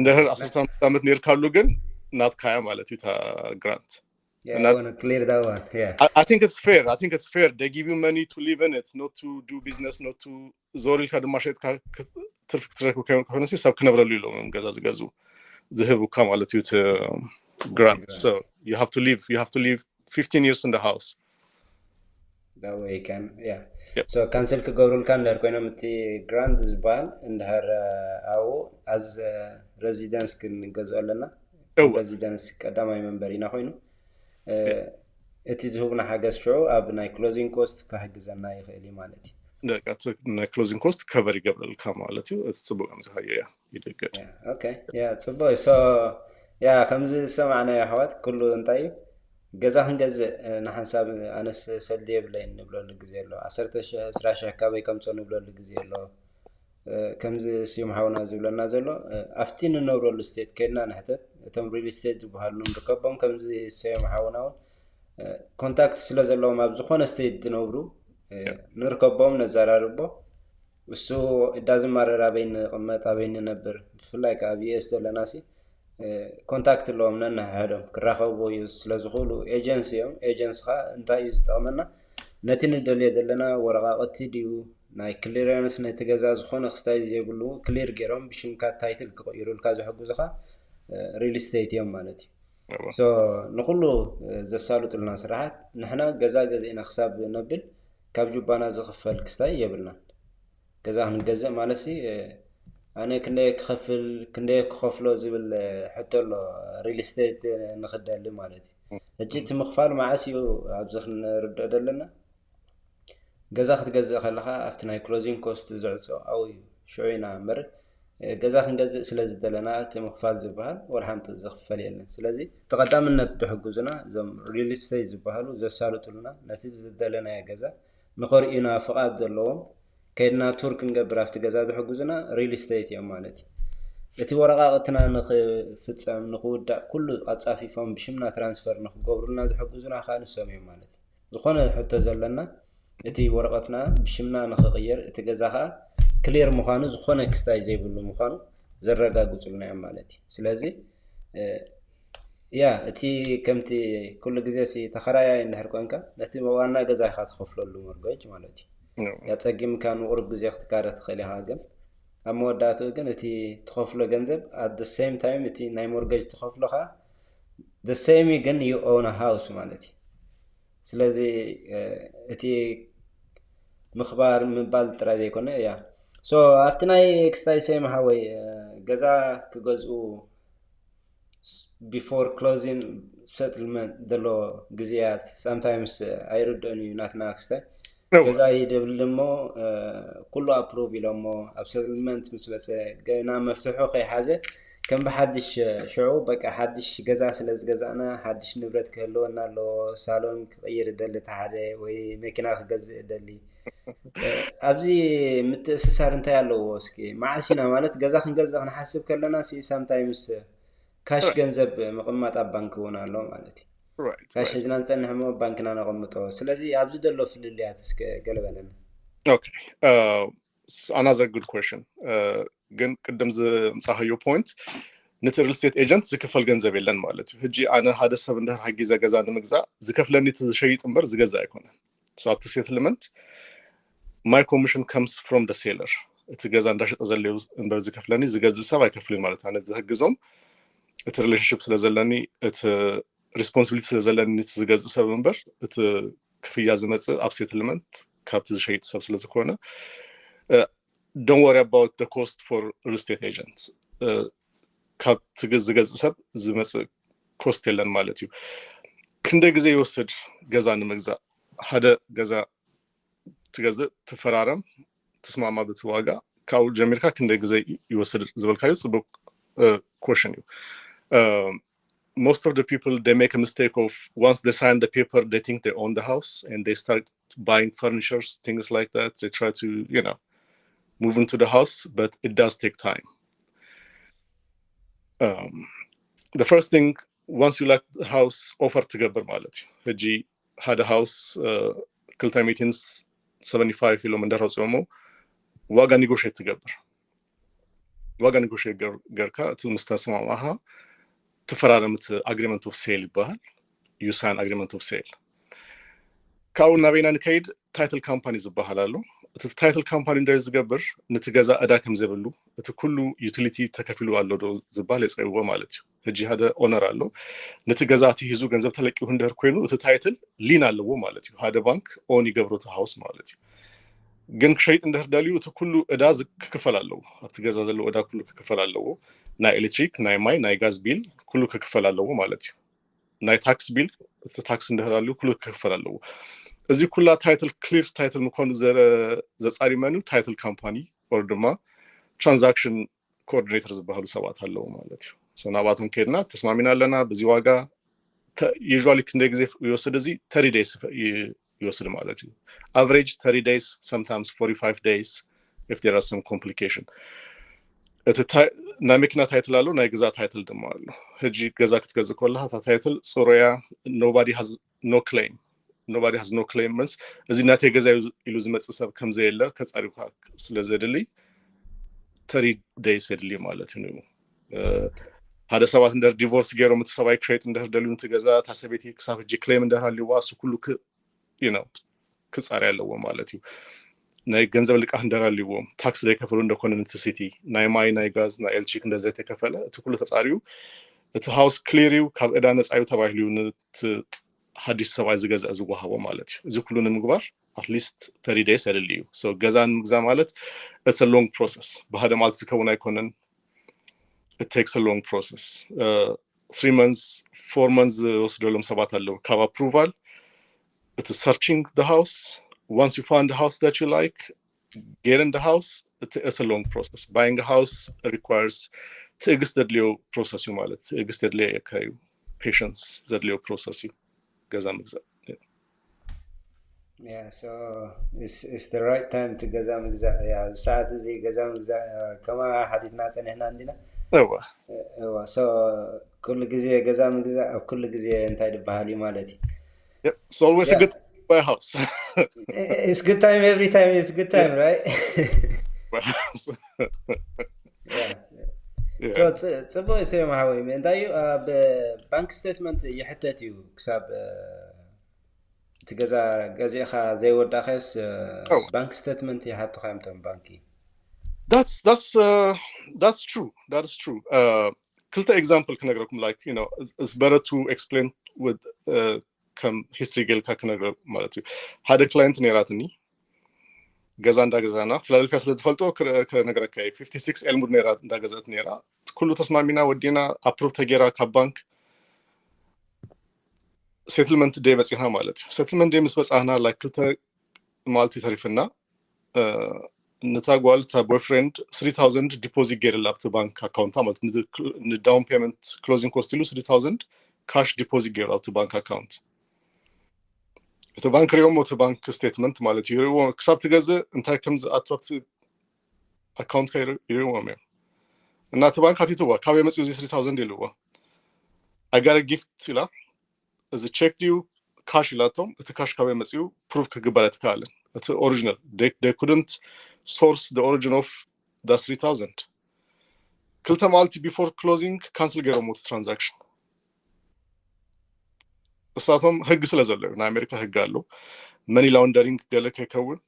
እንድህር ዓሰርተ ሓሙሽተ ዓመት ነርካሉ ግን ናትካያ ማለት እዩ እታ grant። Yeah, I want to clear that one. Yeah. I, I think it's fair. I think it's fair. They give you money to live in it, not to do business, not to ዞር ኢልካ ድማ ሸጥካ ትርፊ ክትረክብ ከይኮነሲ ሰብ ክነብረሉ ኢሎም ገዛ ዝገዙ ዝህቡካ ማለት እዩ። Grant. So you have to live, you have to live fifteen years in the house. That way you can, yeah. So cancel ክገብሩልካ እንድሕር ኮይኖም እቲ grant ዝበሃል እንድሕር ኣብኡ as residence ክንገዝኦ ኣለና። Residence ቀዳማይ መንበሪና ኮይኑ እቲ ዝህቡና ሓገዝ ሽዑ ኣብ ናይ closing cost ክሕግዘና ይኽእል እዩ ማለት እዩ። ናይ closing cost cover ይገብረልካ ማለት እዩ። እቲ ጽቡቅ ከምዚ ሃየ እያ ይደገድ። Okay, yeah, ጽቡቅ። So yeah፣ ከምዚ ዝሰማዕናዮ ኣሕዋት ኩሉ እንታይ እዩ፣ ገዛ ክንገዝእ ንሓንሳብ ኣነስ ሰልዲ የብለይን ንብለሉ ግዜ ኣሎ። ዓሰርተ ሺሕ፣ ዕስራ ሺሕ ካበይ ከምጾ ንብለሉ ግዜ ኣሎ። ከምዚ ስዩም ሓውና ዝብለና ዘሎ ኣብቲ ንነብረሉ state ከድና ንሕተት። እቶም real estate ዝበሃሉ ንርከቦም ከምዚ ሰዮም ሓውና እውን contact ስለ ዘለዎም ኣብ ዝኾነ state ዝነብሩ ንርከቦም ነዘራርቦ። እሱ it doesn't matter ኣበይ ንቕመጥ ኣበይ ንነብር፣ ብፍላይ ከዓ ኣብ US ዘለና ሲ contact ኣለዎም ነንሕድሕዶም ክራኸቡ እዩ ስለ ዝኽእሉ agents እዮም። Agents ከዓ እንታይ እዩ ዝጠቕመና? ነቲ ንደልዮ ዘለና ወረቓቕቲ ድዩ ናይ clearance ነቲ ገዛ ዝኾነ ክስታይ ዘይብሉ clear ገይሮም ብሽምካ title ክቕይሩልካ ዝሕግዙኻ real estate እዮም ማለት እዩ። So ንኩሉ ዘሳልጡልና ስራሓት ንሕና ገዛ ገዚእና ክሳብ ነብል ካብ ጁባና ዝኽፈል ክስታይ የብልናን። ገዛ ክንገዝእ ማለት ሲ ኣነ ክንደየ ክኸፍል ክንደየ ክኸፍሎ ዝብል ሕቶ ኣሎ real estate ንክደሊ ማለት እዩ። ሕጂ እቲ ምኽፋል መዓስ እዩ ኣብዚ ክንርድኦ ዘለና? ገዛ ክትገዝእ ከለኻ ኣብቲ ናይ closing cost ዘዕጾ ኣብኡ እዩ ሽዑ ኢና እምበር ገዛ ክንገዝእ ስለ ዝደለና እቲ ምኽፋል ዝበሃል ወላ ሓንቲ ዝኽፈል የለን። ስለዚ እቲ ቀዳምነት ዝሕግዙና እዞም real estate ዝበሃሉ ዘሳልጡልና ነቲ ዝደለናዮ ገዛ ንኸርእዩና ፍቓድ ዘለዎም ከይድና tour ክንገብር ኣብቲ ገዛ ዝሕግዙና real estate እዮም ማለት እዩ። እቲ ወረቓቕትና ንኽፍጸም ንኽውዳእ ኩሉ ኣጻፊፎም ብሽምና transfer ንኽገብሩልና ዝሕግዙና ከዓ ንሶም እዮም ማለት እዩ። ዝኾነ ሕቶ ዘለና እቲ ወረቐትና ብሽምና ንኽቕየር እቲ ገዛ ከዓ clear ምዃኑ ዝኾነ ክስታይ ዘይብሉ ምዃኑ ዘረጋግፁልና እዮም ማለት እዩ። ስለዚ ያ እቲ ከምቲ ኩሉ ግዜ ሲ ተኸራያይ እንድሕር ኮንካ ነቲ ዋና ገዛ ኢኻ ትኸፍለሉ mortgage ማለት እዩ። ያ ጸጊምካ ንቁሩብ ግዜ ክትካረ ትኽእል ኢኻ፣ ግን ኣብ መወዳእትኡ ግን እቲ ትኸፍሎ ገንዘብ at the same time እቲ ናይ mortgage ትኸፍሎ ከዓ the same ግን you own a house ማለት እዩ። ስለዚ እቲ ምኽባር ምባል ጥራይ ዘይኮነ እያ። So ኣብቲ ናይ ክስታይ ሰይም ሓወይ ገዛ ክገዝኡ before closing settlement ዘሎ ግዜያት sometimes ኣይርድኦን እዩ ናትና ክስታይ ገዛ ይደብል እሞ ኩሉ approve ኢሎሞ ኣብ settlement ምስ በፀ ገና መፍትሑ ከይሓዘ ከም ብሓድሽ ሽዑ በቃ ሓድሽ ገዛ ስለ ዝገዛእና ሓድሽ ንብረት ክህልወና ኣለዎ። ሳሎን ክቕይር እደሊ፣ እቲ ሓደ ወይ መኪና ክገዝእ እደሊ። ኣብዚ ምትእስሳር እንታይ ኣለዎ? እስኪ መዓስ ኢና ማለት ገዛ ክንገዝእ ክንሓስብ ከለና ሲ ሳምታይምስ ካሽ ገንዘብ ምቕማጥ ኣብ ባንክ እውን ኣሎ ማለት እዩ። ካሽ ሒዝና ንፀንሕ እሞ ባንክና ነቐምጦ። ስለዚ ኣብዚ ዘሎ ፍልልያት እስከ ገለ በለና። Okay, another good question. ግን ቅድም ዝምፃኸዮ point፣ ነቲ real estate agent ዝክፈል ገንዘብ የለን ማለት እዩ። ሕጂ ኣነ ሓደ ሰብ እንድሕር ሓጊዘ ገዛ ንምግዛእ ዝከፍለኒ እቲ ዝሸይጥ እምበር ዝገዛ ኣይኮነን። ኣብቲ settlement my commission comes from the seller። እቲ ገዛ እንዳሸጠ ዘለዩ እምበር ዝከፍለኒ ዝገዝእ ሰብ ኣይከፍልን ማለት እዩ። ኣነ ዝሕግዞም እቲ relationship ስለ ዘለኒ፣ እቲ responsibility ስለ ዘለኒ እቲ ዝገዝእ ሰብ እምበር እቲ ክፍያ ዝመፅእ ኣብ settlement ካብቲ ዝሸይጥ ሰብ ስለ ዝኾነ፣ don't worry about the cost for real estate agents። ካብቲ ዝገዝእ ሰብ ዝመፅእ cost የለን ማለት እዩ። ክንደይ ግዜ ይወስድ ገዛ ንምግዛእ? ሓደ ገዛ ትገዝእ፣ ትፈራረም፣ ትስማማ በቲ ዋጋ፣ ካብኡ ጀሚርካ ክንደይ ግዜ ይወስድ ዝበልካዮ ፅቡቅ question እዩ። Most of the people, they make a mistake of once they sign the paper, they think they own the house and they start buying furnitures, things like that. They try to, you know, move into the house, but it does take time. Um, the first thing, once you like the house, offer ትገብር ማለት እዩ። ሕጂ ሓደ house ክልተ ሚእትን ሰቨንቲ ፋይቭ ኢሎም እንዳረፅኦሞ ዋጋ negotiate ትገብር። ዋጋ negotiate ገርካ እቲ ምስ ተስማማኻ ትፈራረም፣ እቲ agreement of sale ይበሃል። You sign agreement of sale። ካብኡ ናበይና ንከይድ? Title company ዝበሃል ኣሎ። እቲ title company እንታይ ዝገብር? ነቲ ገዛ ዕዳ ከም ዘብሉ፣ እቲ ኩሉ utility ተከፊሉ ኣሎ ዶ ዝበሃል የፅርይዎ ማለት እዩ። ሕጂ ሓደ owner ኣሎ፣ ነቲ ገዛ እቲ ሂዙ ገንዘብ ተለቂሁ እንድሕር ኮይኑ እቲ title lien ኣለዎ ማለት እዩ። ሓደ ባንክ own ይገብሮ እቲ house ማለት እዩ። ግን ክሸይጥ እንድሕር ደልዩ እቲ ኩሉ ዕዳ ክክፈል ኣለዎ። ኣብቲ ገዛ ዘለዎ ዕዳ ኩሉ ክክፈል ኣለዎ። ናይ ኤሌክትሪክ፣ ናይ ማይ፣ ናይ ጋዝ ቢል ኩሉ ክክፈል ኣለዎ ማለት እዩ። ናይ ታክስ ቢል፣ እቲ ታክስ እንድሕር ኣልዩ ኩሉ ክክፈል ኣለዎ። እዚ ኩላ title፣ clear title ምኳኑ ዘፃሪ መን እዩ? Title company or ድማ transaction coordinator ዝበሃሉ ሰባት ኣለዉ ማለት እዩ። ናብኣቶም ከይድና ተስማሚና ኣለና በዚ ዋጋ። Usually ክንደይ ግዜ ይወስድ? እዚ thirty days ይወስድ ማለት እዩ። Average thirty days, sometimes forty-five days if there are some complication። እቲ ናይ መኪና title ኣሎ፣ ናይ ገዛ title ድማ ኣሎ። ሕጂ ገዛ ክትገዝእ ከለካ እታ title ፅሩያ፣ nobody has no claim። Nobody has no claim means እዚ ናተይ ገዛ ኢሉ ዝመፅእ ሰብ ከምዘየለ ከፃሪካ ስለ ዘድሊ thirty days የድሊ ማለት እዩ። ሓደ ሰባት እንድሕር divorce ገይሮም እቲ ሰብኣይ ክሸይጥ እንድሕር ደልዩ ነቲ ገዛ፣ እታ ሰበይቲ ክሳብ ሕጂ claim እንድሕር ሃልይዋ እሱ ኩሉ ክፃሪ ኣለዎ ማለት እዩ። ናይ ገንዘብ ልቃሕ እንድሕር ሃልይዎም፣ ታክስ ዘይከፈሉ እንደኮነ ነቲ ሲቲ፣ ናይ ማይ፣ ናይ ጋዝ፣ ናይ ኤሌክትሪክ እንድሕር ዘይተከፈለ እቲ ኩሉ ተፃሪዩ እቲ house clear እዩ፣ ካብ ዕዳ ነፃ እዩ ተባሂሉ እዩ ነቲ ሓድሽ ሰብኣይ ዝገዝአ ዝወሃቦ ማለት እዩ። እዚ ኩሉ ንምግባር at least thirty days የድሊ እዩ። ገዛ ንምግዛእ ማለት it's a long process። ብሓደ መዓልቲ ዝከውን ኣይኮነን። It takes a long process. Three months, four months ዝወስደሎም ሰባት ኣለዉ። ካብ approval እቲ searching the house, once you find the house that you like, getting the house, it's a long process. Buying a house requires ትዕግስት ዘድልዮ process እዩ ማለት ትዕግስት የድልየካ እዩ። Patience ዘድልዮ process እዩ ገዛ ምግዛእ። Yeah, so it's, it's the right time to ገዛ ምግዛእ። Yeah, ሰዓት እዚ ገዛ ምግዛእ ከማ ሓቲትና ጸኒሕና እንዲና። እዋ እዋ so ኩሉ ግዜ ገዛ ምግዛእ ኣብ ኩሉ ግዜ እንታይ ዝበሃል እዩ ማለት እዩ። It's always a good time to buy a house. It's good time every time. It's good time, right? Buy a house. ጽቡቅ እዩ ሰዮም ሓወይ። እንታይ እዩ ኣብ bank statement ይሕተት እዩ ክሳብ እቲ ገዛ ገዚእኻ ዘይወዳእካዮስ bank statement ይሓቱኻ እዮም እቶም ባንኪ። That's that's uh, that's true. That is true. Uh, ክልተ example ክነግረኩም፣ like, you know, it's, it's better to explain with uh, ከም history ጌልካ ክነግረ ማለት እዩ። ሓደ client ነይራትኒ ገዛ እንዳገዛና፣ ፊላደልፊያ ስለ ዝፈልጦ ክነግረካ እየ። fifty six Elmwood ነይራ እንዳገዛት ነይራ። ኩሉ ተስማሚና ወዲና approve ተጌራ ካብ ባንክ። Settlement day በፂሕና ማለት እዩ። Settlement day ምስ በፃህና like ክልተ መዓልቲ ተሪፍና ነታ ጓል እታ boyfriend three thousand deposit ገይርላ ኣብቲ ባንክ ኣካውንታ ማለት ን down payment closing cost ኢሉ three thousand cash deposit ገይሩ ኣብቲ ባንክ ኣካውንት። እቲ ባንክ ሪኦሞ እቲ ባንክ statement ማለት እዩ ሪእዎ ክሳብ ትገዝእ እንታይ ከም ዝኣቱ ኣብቲ ኣካውንትካ ይሪእዎም እዮም። እና እቲ ባንክ ኣቲትዋ ካበይ መፅኡ እዚ three thousand ኢልዎ። I got a gift ኢላ። እዚ check ድዩ cash ኢላቶም። እቲ cash ካበይ መፅኡ prove ክግበር ኣይተካኣለን። እቲ original they couldn't source the origin of the three thousand። ክልተ መዓልቲ before closing cancel ገይሮሞ እቲ transaction። እሳቶም ህግ ስለ ዘሎ እዩ። ናይ ኣሜሪካ ህግ ኣሎ። Money laundering ገለ ከይከውን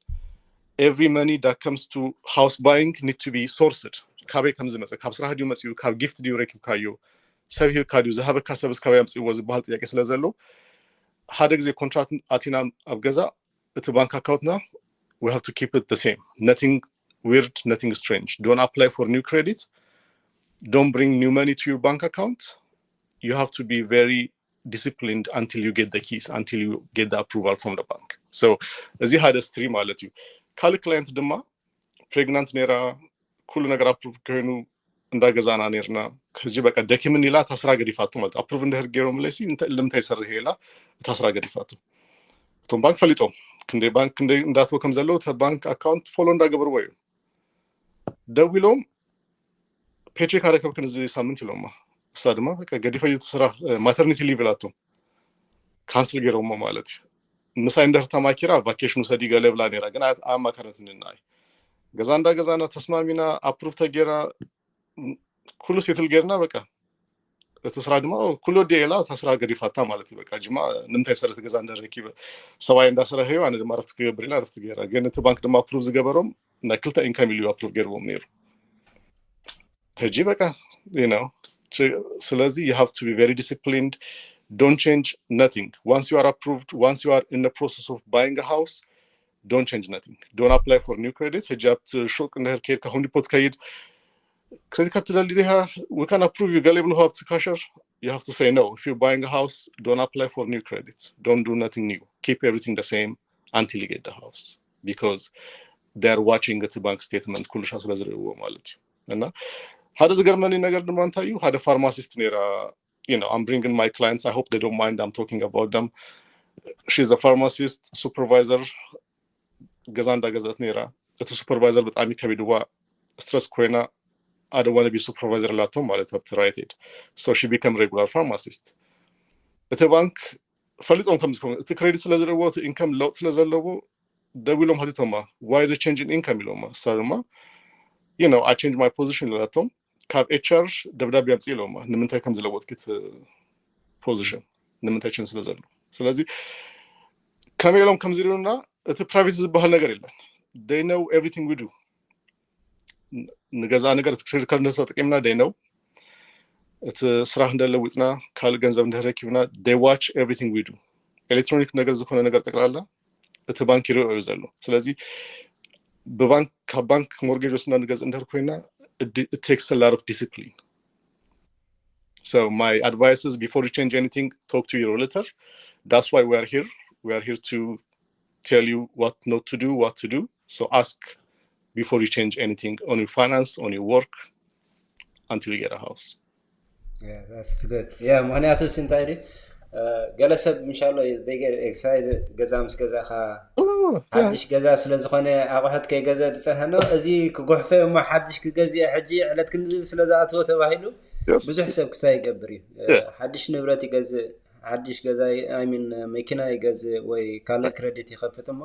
every money that comes to house buying need to be sourced። ካበይ ከም ዝመፀ፣ ካብ ስራሕ ድዩ መፅኡ፣ ካብ gift ድዩ ረኪብካዮ፣ ሰብ ሂብካ ድዩ፣ ዝሃበካ ሰብስ ካበይ ኣምፅእዎ ዝበሃል ጥያቄ ስለ ዘሎ ሓደ ግዜ contract ኣቲና ኣብ ገዛ እቲ ባንክ ኣካውንትና we have to keep it the same, nothing weird, nothing strange. Don't apply for new credit, don't bring new money to your bank account. You have to be very disciplined until you get the keys, until you get the approval from the bank. So እዚ ሓደ stream ማለት እዩ። ካልእ client ድማ pregnant ነይራ፣ ኩሉ ነገር approve ኮይኑ እንዳገዛና ነይርና። ሕጂ በቃ ደኪምኒ ኢላ እታ ስራ ገዲፋቶ ማለት approve እንድሕር ገይሮምለይ ሲ እንታይ ልምንታይ ይሰርሕ ኢላ እታ ስራ ገዲፋቶ። እቶም ባንክ ፈሊጦም ክንደይ ባንክ ክንደይ እንዳትወ ከም ዘለዉ እታ ባንክ ኣካውንት follow እንዳገበርዎ እዩ። ደዊሎም paycheck ኣረከብክን እዚ ሳምንት ኢሎማ። እሳ ድማ በቃ ገዲፈ እቲ ስራ maternity leave ኢላቶም cancel ገይሮሞ ማለት እዩ። ምሳይ እንድሕር ተማኪራ vacation ውሰዲ ገለ ብላ ነይራ፣ ግን ኣማከረትኒ ንዓይ። ገዛ እንዳ ገዛና ተስማሚና approve ተገይራ ኩሉ settle ገይርና በቃ እቲ ስራ ድማ ኩሉ ወዲ ኢላ እታ ስራ ገዲፋታ ማለት እዩ። በቃ ጅማ ንምንታይ ሰረት ገዛ እንደረኪበ ሰብኣይ እንዳሰረሐዮ ኣነ ድማ ረፍቲ ክገብር ኢላ ረፍቲ ገይራ። ግን እቲ ባንክ ድማ approve ዝገበሮም ናይ ክልተ income ኢሉ approve ገይርዎም ነይሩ። ሕጂ በቃ you know ስለዚ you have to be very disciplined. Don't change nothing. Once you are approved, once you are in the process of buying a house, don't change nothing. Don't apply for new credit. ሕጂ ኣብቲ ሹቅ እንድሕር ከይድካ Home Depot ከይድ credit card ትደሊ ዲኻ? We can approve you ገለ ይብልኹ ኣብቲ cashier. You have to say no. If you're buying a house, don't apply for new credit. Don't do nothing new. Keep everything the same until you get the house because they are watching እቲ bank statement ኩሉ ሻ ስለ ዝርእዎ ማለት እዩ። እና ሓደ ዝገርመኒ ነገር ድማ እንታይ እዩ ሓደ pharmacist ነይራ you know I'm bringing my clients, I hope they don't mind I'm talking about them. She's a pharmacist supervisor. ገዛ እንዳገዛት ነይራ። እቲ supervisor ብጣዕሚ ከቢድዋ stress ኮይና I don't want to be supervisor ላቶም ማለት ኣብቲ Rite Aid. So she became regular pharmacist. እቲ ባንክ ፈሊጦም ከም ዝኾኑ እቲ credit ስለ ዘለዎ እቲ income ለውጥ ስለ ዘለዎ ደዊሎም ሓቲቶማ why the change in income ኢሎማ። እሳ ድማ you know I change my position ኢላቶም ካብ HR ደብዳቤ ኣምፅእ ኢሎማ ንምንታይ ከም ዝለወጥኪ እቲ position ንምንታይ change ስለ ዘሎ። ስለዚ ከመይ ኢሎም ከም ዝሪኡና እቲ privacy ዝበሃል ነገር የለን። They know everything we do. ንገዛ ነገር እቲ credit card እንተተጠቂምና they know እቲ ስራሕ እንደለውጥና ካልእ ገንዘብ እንደረኪብና they watch everything we do. Electronic ነገር ዝኾነ ነገር ጠቅላላ እቲ ባንክ ይሪኦ እዩ ዘሎ። ስለዚ ብባንክ ካብ ባንክ mortgage ወስና ንገዝእ እንድሕር ኮይና it takes a lot of discipline. So my advice is before you change anything, talk to your realtor. That's why we are here. We are here to tell you what not to do, what to do. So ask before you change anything on your finance, on your work, until you get a house. Yeah, that's good. Yeah, ምክንያቱ ሲ እንታይ ዲ ገለ ሰብ ምሻሎ they get excited ገዛ ምስ ገዛኻ ሓድሽ ገዛ ስለ ዝኾነ ኣቑሑት ከይገዘ ዝፀንሐ ኖ እዚ ክጉሕፈ እሞ ሓድሽ ክገዝእ ሕጂ ዕለት ክንዚ ስለ ዝኣትዎ ተባሂሉ ብዙሕ ሰብ ክሳይ ይገብር እዩ። ሓድሽ ንብረት ይገዝእ፣ ሓድሽ ገዛ I mean መኪና ይገዝእ ወይ ካልእ credit ይኸፍት እሞ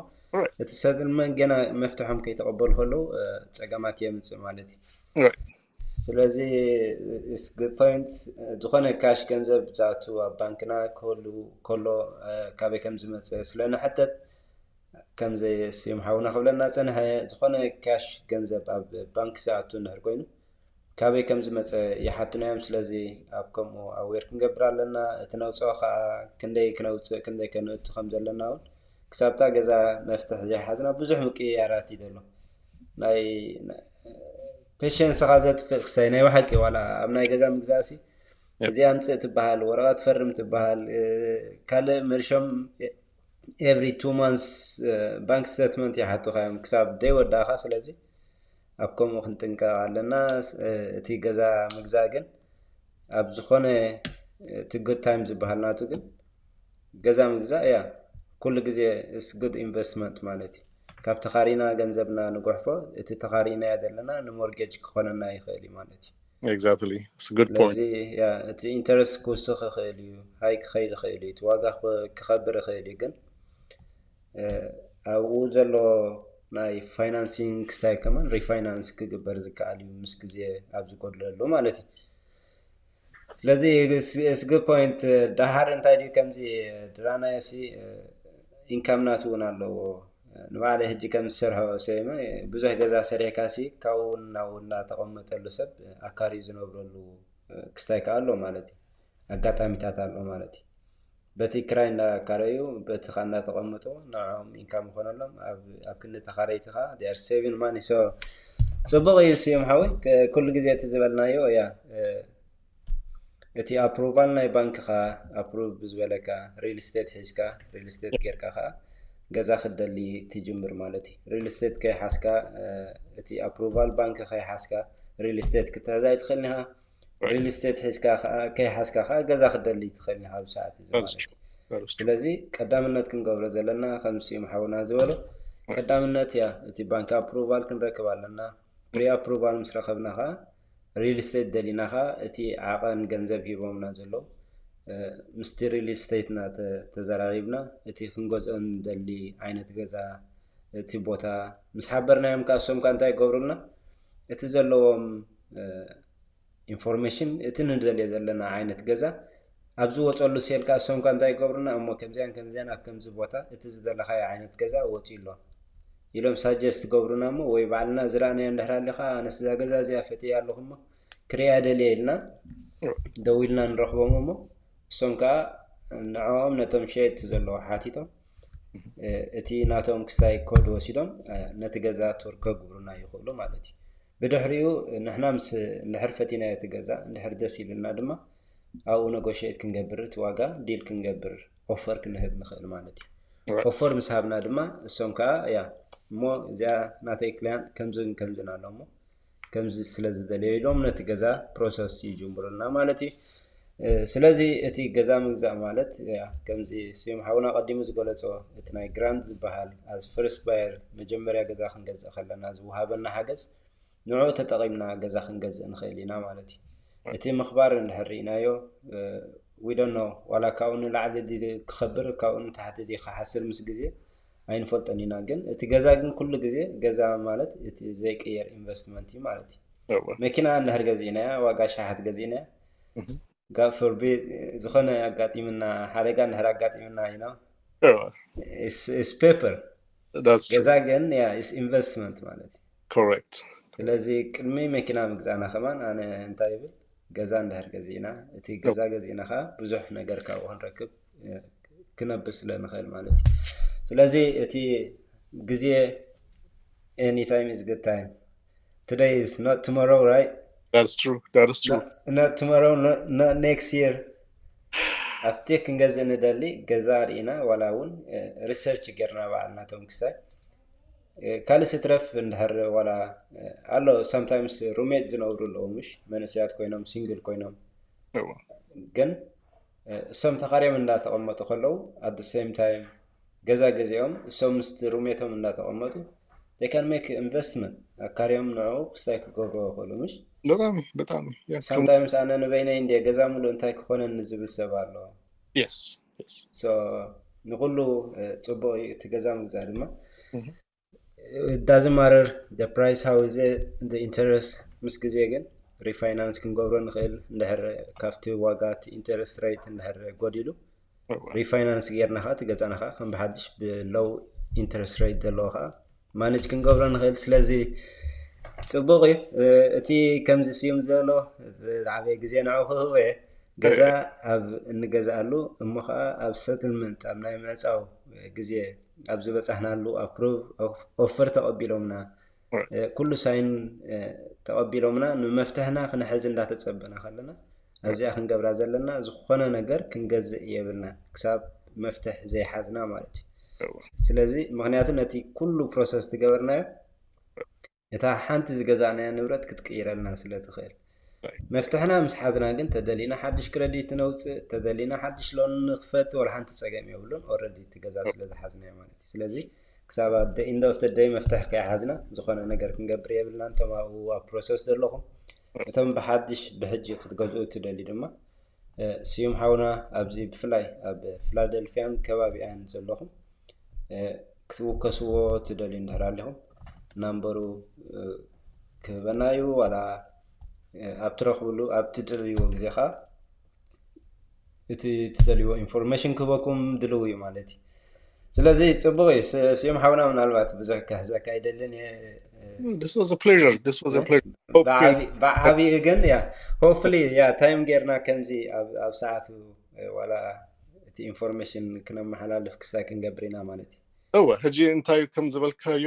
እቲ settlement ገና መፍትሖም ከይተቐበሉ ከለዉ ፀገማት የምፅእ ማለት እዩ። ስለዚ good point። ዝኾነ cash ገንዘብ ዝኣቱ ኣብ ባንክና ክህሉ ከሎ ካበይ ከም ዝመፀ ስለ ንሕተት ከም ዘየስዮም ሓውና ክብለና ፀንሐ። ዝኾነ cash ገንዘብ ኣብ ባንክ ዝኣቱ እንድሕር ኮይኑ ካበይ ከም ዝመፀ ይሓቱና እዮም። ስለዚ ኣብ ከምኡ aware ክንገብር ኣለና። እቲ ነውፅኦ ከዓ ክንደይ ክነውፅእ ክንደይ ከነእቱ ከም ዘለና እውን ክሳብታ ገዛ መፍትሒ ዘይሓዝና ብዙሕ ምቅይያራት እዩ ዘሎ። ናይ patience ኻ ዘጥፍእ ክሳይ ናይ ብሓቂ ዋላ ኣብ ናይ ገዛ ምግዛእሲ እዚኣ ኣምፅእ ትበሃል፣ ወረቐት ፈርም ትበሃል፣ ካልእ መልሾም every two months bank statement ይሓቱኻ እዮም ክሳብ ደይ ወዳእኻ። ስለዚ ኣብ ከምኡ ክንጥንቀቕ ኣለና። እቲ ገዛ ምግዛእ ግን ኣብ ዝኾነ እቲ good time ዝበሃል ናቱ ግን ገዛ ምግዛእ እያ ኩሉ ግዜ is good investment ማለት እዩ። ካብ ተኻሪና ገንዘብና ንጎሕፎ እቲ ተኻሪናዮ ዘለና ንሞርጌጅ ክኾነና ይኽእል እዩ ማለት እዩ። Exactly. It's a good point. ስለዚ ያ እቲ ኢንተረስት ክውስኽ ይኽእል እዩ፣ ሃይ ክኸይድ ይኽእል እዩ፣ እቲ ዋጋ ክኸብር ይኽእል እዩ። ግን ኣብኡ ዘሎ ናይ ፋይናንሲንግ ክስታይ ከማን ሪፋይናንስ ክግበር ዝከኣል እዩ ምስ ግዜ ኣብ ዝጎድለሉ ማለት እዩ። ስለዚ ስግ ፖይንት ደሃር እንታይ ድዩ ከምዚ ድራናዮ ሲ ኢንካም ናቱ እውን ኣለዎ። ንባዕለ ህጂ ከም ዝሰርሖ ሰይመ ብዙሕ ገዛ ሰሪሕካ ሲ ካብኡ ናብኡ እናተቐመጠሉ ሰብ ኣካርዩ ዝነብረሉ ክስታይ ከኣ ኣሎ ማለት እዩ። ኣጋጣሚታት ኣሎ ማለት እዩ። በቲ ክራይ እንዳካረዩ በቲ ካ እንዳተቐመጡ ንዕኦም ኢንካም ይኾነሎም። ኣብ ክንዲ ተኻረይቲ ካ ር saving money። So ፅቡቕ እዩ ስዩም ሓወይ። ኩሉ ግዜ እቲ ዝበልናዮ እያ እቲ ኣፕሩቫል ናይ ባንክኻ ኣፕሩቭ ብዝበለካ ሪል ስቴት ሒዝካ ሪል ስቴት ጌርካ ከዓ ገዛ ክትደሊ ትጅምር ማለት እዩ። ሪል ስቴት ከይሓዝካ እቲ ኣፕሩቫል ባንክ ከይሓዝካ ሪል ስቴት ክትሕዝ ኣይትኽእልን ኢኻ። ሪል ስቴት ሒዝካ ከዓ ከይሓዝካ ከዓ ገዛ ክትደሊ ትኽእል ኢኻ ኣብዚ ሰዓት እዚ ማለት እዩ። ስለዚ ቀዳምነት ክንገብሮ ዘለና ከም ስዩም ሓውና ዝበሎ ቀዳምነት እያ እቲ ባንክ ኣፕሩቫል ክንረክብ ኣለና። ፕሪ ኣፕሩቫል ምስ ረኸብና ከዓ ሪል ስቴት ደሊና ከዓ እቲ ዓቐን ገንዘብ ሂቦምና ዘለዉ ምስቲ ሪል ስቴትና ተዘራሪብና እቲ ክንገዝኦ ንደሊ ዓይነት ገዛ እቲ ቦታ ምስ ሓበርናዮም ከዓ እሶም ከዓ እንታይ ይገብሩልና እቲ ዘለዎም ኢንፎርሜሽን እቲ ንደልዮ ዘለና ዓይነት ገዛ ኣብ ዝወፀሉ ሴል ከዓ እሶም ከዓ እንታይ ይገብሩና እሞ ከምዚያን ከምዚያን ኣብ ከምዚ ቦታ እቲ ዝደለካዮ ዓይነት ገዛ ወፂ ኣሎ ኢሎም ሳጀስት ገብሩና እሞ ወይ ባዕልና ዝረኣናዮ እንድሕር ኣሊካ ኣነስ እዛ ገዛ እዚኣ ፈትያ ኣለኹ እሞ ክሪያ ደልየ ኢልና ደዊልና ንረኽቦም እሞ እሶም ከዓ ንዕኦም ነቶም ሸየጥቲ ዘለዎ ሓቲቶም እቲ ናቶም ክስታይ ኮድ ወሲዶም ነቲ ገዛ ቱር ከግብሩና ይኽእሉ ማለት እዩ። ብድሕሪኡ ንሕና ምስ እንድሕር ፈቲናዮ እቲ ገዛ እንድሕር ደስ ኢሉና ድማ ኣብኡ ነጎሽት ክንገብር እቲ ዋጋ ዲል ክንገብር ኦፈር ክንህብ ንኽእል ማለት እዩ። ኦፈር ምስ ሃብና ድማ እሶም ከዓ ያ እሞ እዚኣ ናተይ ክላያንት ከምዝን ከምዝን ኣሎ እሞ ከምዚ ስለ ዝደለየ ኢሎም ነቲ ገዛ ፕሮሰስ ይጅምሩልና ማለት እዩ። ስለዚ እቲ ገዛ ምግዛእ ማለት ከምዚ ስዩም ሓውና ቀዲሙ ዝገለፆ እቲ ናይ ግራንት ዝበሃል as first buyer መጀመርያ ገዛ ክንገዝእ ከለና ዝወሃበና ሓገዝ ንዕኡ ተጠቒምና ገዛ ክንገዝእ ንኽእል ኢና ማለት እዩ። እቲ ምኽባር እንድሕር ርኢናዮ we don't know ዋላ ካብኡ ንላዕሊ ድዩ ክኸብር ካብኡ ንታሕቲ ድዩ ክሓስር ምስ ግዜ ኣይንፈልጦን ኢና። ግን እቲ ገዛ ግን ኩሉ ግዜ ገዛ ማለት እቲ ዘይቅየር ኢንቨስትመንት እዩ ማለት እዩ። መኪና እንድሕር ገዚእናያ ዋጋ ሸሓት ገዚእናያ God forbid ዝኾነ ኣጋጢምና ሓደጋ እንድሕር ኣጋጢምና you know it's paper ገዛ ግን ያ ኢንቨስትመንት ማለት እዩ። Correct. ስለዚ ቅድሚ መኪና ምግዛእና ከማን ኣነ እንታይ ይብል ገዛ እንድሕር ገዚእና እቲ ገዛ ገዚእና ከዓ ብዙሕ ነገር ካብኡ ክንረክብ ክነብር ስለ ንኽእል ማለት እዩ። ስለዚ እቲ ግዜ any time is good time. Today is not tomorrow, right? That's true. That is true. Not tomorrow, not next year. ኣብቲ ክንገዝእ ንደሊ ገዛ ርኢና ዋላ እውን ሪሰርች ጌርና ባዕልና ቶም ክስታይ ካልእ ስትረፍ እንድሕር ዋላ ኣሎ sometimes ሩሜት ዝነብሩ ኣለዉ ምሽ መንእሰያት ኮይኖም ሲንግል ኮይኖም ግን እሶም ተኻርዮም እንዳተቐመጡ ከለዉ at the same time ገዛ ገዚኦም እሶም ምስቲ ሩሜቶም እንዳተቐመጡ they can make investment ኣካርዮም ንዕኡ ክስታይ ክገብርዎ ይኽእሉ ምሽ በጣም በጣም sometimes ኣነ ንበይነይ እንደ ገዛ ሙሉእ እንታይ ክኾነኒ ዝብል ሰብ ኣሎ yes yes so ንኩሉ ፅቡቅ እዩ እቲ ገዛ ምግዛእ ድማ doesn't matter the price how is it the interest ምስ ግዜ ግን ሪፋይናንስ ክንገብሮ ንኽእል እንድሕር ካብቲ ዋጋ እቲ ኢንተረስት ሬት እንድሕር ጎዲሉ ሪፋይናንስ ጌርና ከዓ እቲ ገዛና ከዓ ከም ብሓድሽ ብሎው ኢንተረስት ሬት ዘለዎ ከዓ ማነጅ ክንገብሮ ንኽእል። ስለዚ ፅቡቅ እዩ እቲ ከምዚ ስዩም ዘሎ ዝዓበየ ግዜ ንዑ ክህቦ እየ ገዛ ኣብ እንገዝኣሉ እሞ ከዓ ኣብ ሰትልመንት ኣብ ናይ ምዕፃው ግዜ ኣብ ዝበፃሕናሉ ኣፕሩቭ ኦፈር ተቐቢሎምና ኩሉ ሳይን ተቐቢሎምና ንመፍትሕና ክንሕዝ እንዳተፀበና ከለና ኣብዚኣ ክንገብራ ዘለና ዝኾነ ነገር ክንገዝእ የብልና ክሳብ መፍትሕ ዘይሓዝና ማለት እዩ። ስለዚ ምክንያቱ ነቲ ኩሉ ፕሮሰስ ትገበርናዮ እታ ሓንቲ ዝገዛእናያ ንብረት ክትቅይረልና ስለ ትኽእል። መፍትሕና ምስ ሓዝና ግን ተደሊና ሓድሽ ክረዲት ነውፅእ፣ ተደሊና ሓድሽ ሎን ንኽፈት፣ ወላ ሓንቲ ፀገም የብሉን። ኦረዲ እቲ ገዛ ስለ ዝሓዝናዮ ማለት እዩ። ስለዚ ክሳብ ኣብ the end of the day መፍትሒ ከይሓዝና ዝኾነ ነገር ክንገብር የብልና። እንቶም ኣብኡ ኣብ ፕሮሰስ ዘለኹም፣ እቶም ብሓድሽ ብሕጂ ክትገዝኡ ትደልዩ ድማ ስዩም ሓውና ኣብዚ ብፍላይ ኣብ ፊላደልፊያን ከባቢኣን ዘለኹም ክትውከስዎ ትደልዩ እንድሕር ኣለኹም፣ ናምበሩ ክህበና እዩ። ዋላ ኣብ ትረኽብሉ ኣብ ትደልይዎ ግዜ ከዓ እቲ ትደልይዎ ኢንፎርሜሽን ክህበኩም ድልው እዩ ማለት እዩ። ስለዚ ፅቡቅ እዩ። ስዩም ሓውና ምናልባት ብዙሕ ክሕዘካ ኣይደልን እየ። This was a pleasure. This was a pleasure. ብዓብይኡ ግን ያ ሆፕፍሊ ያ ታይም ጌርና ከምዚ ኣብ ሰዓቱ ዋላ እቲ ኢንፎርሜሽን ክነመሓላልፍ ክሳይ ክንገብር ኢና ማለት እዩ። እወ ሕጂ እንታይ ከም ዝበልካዮ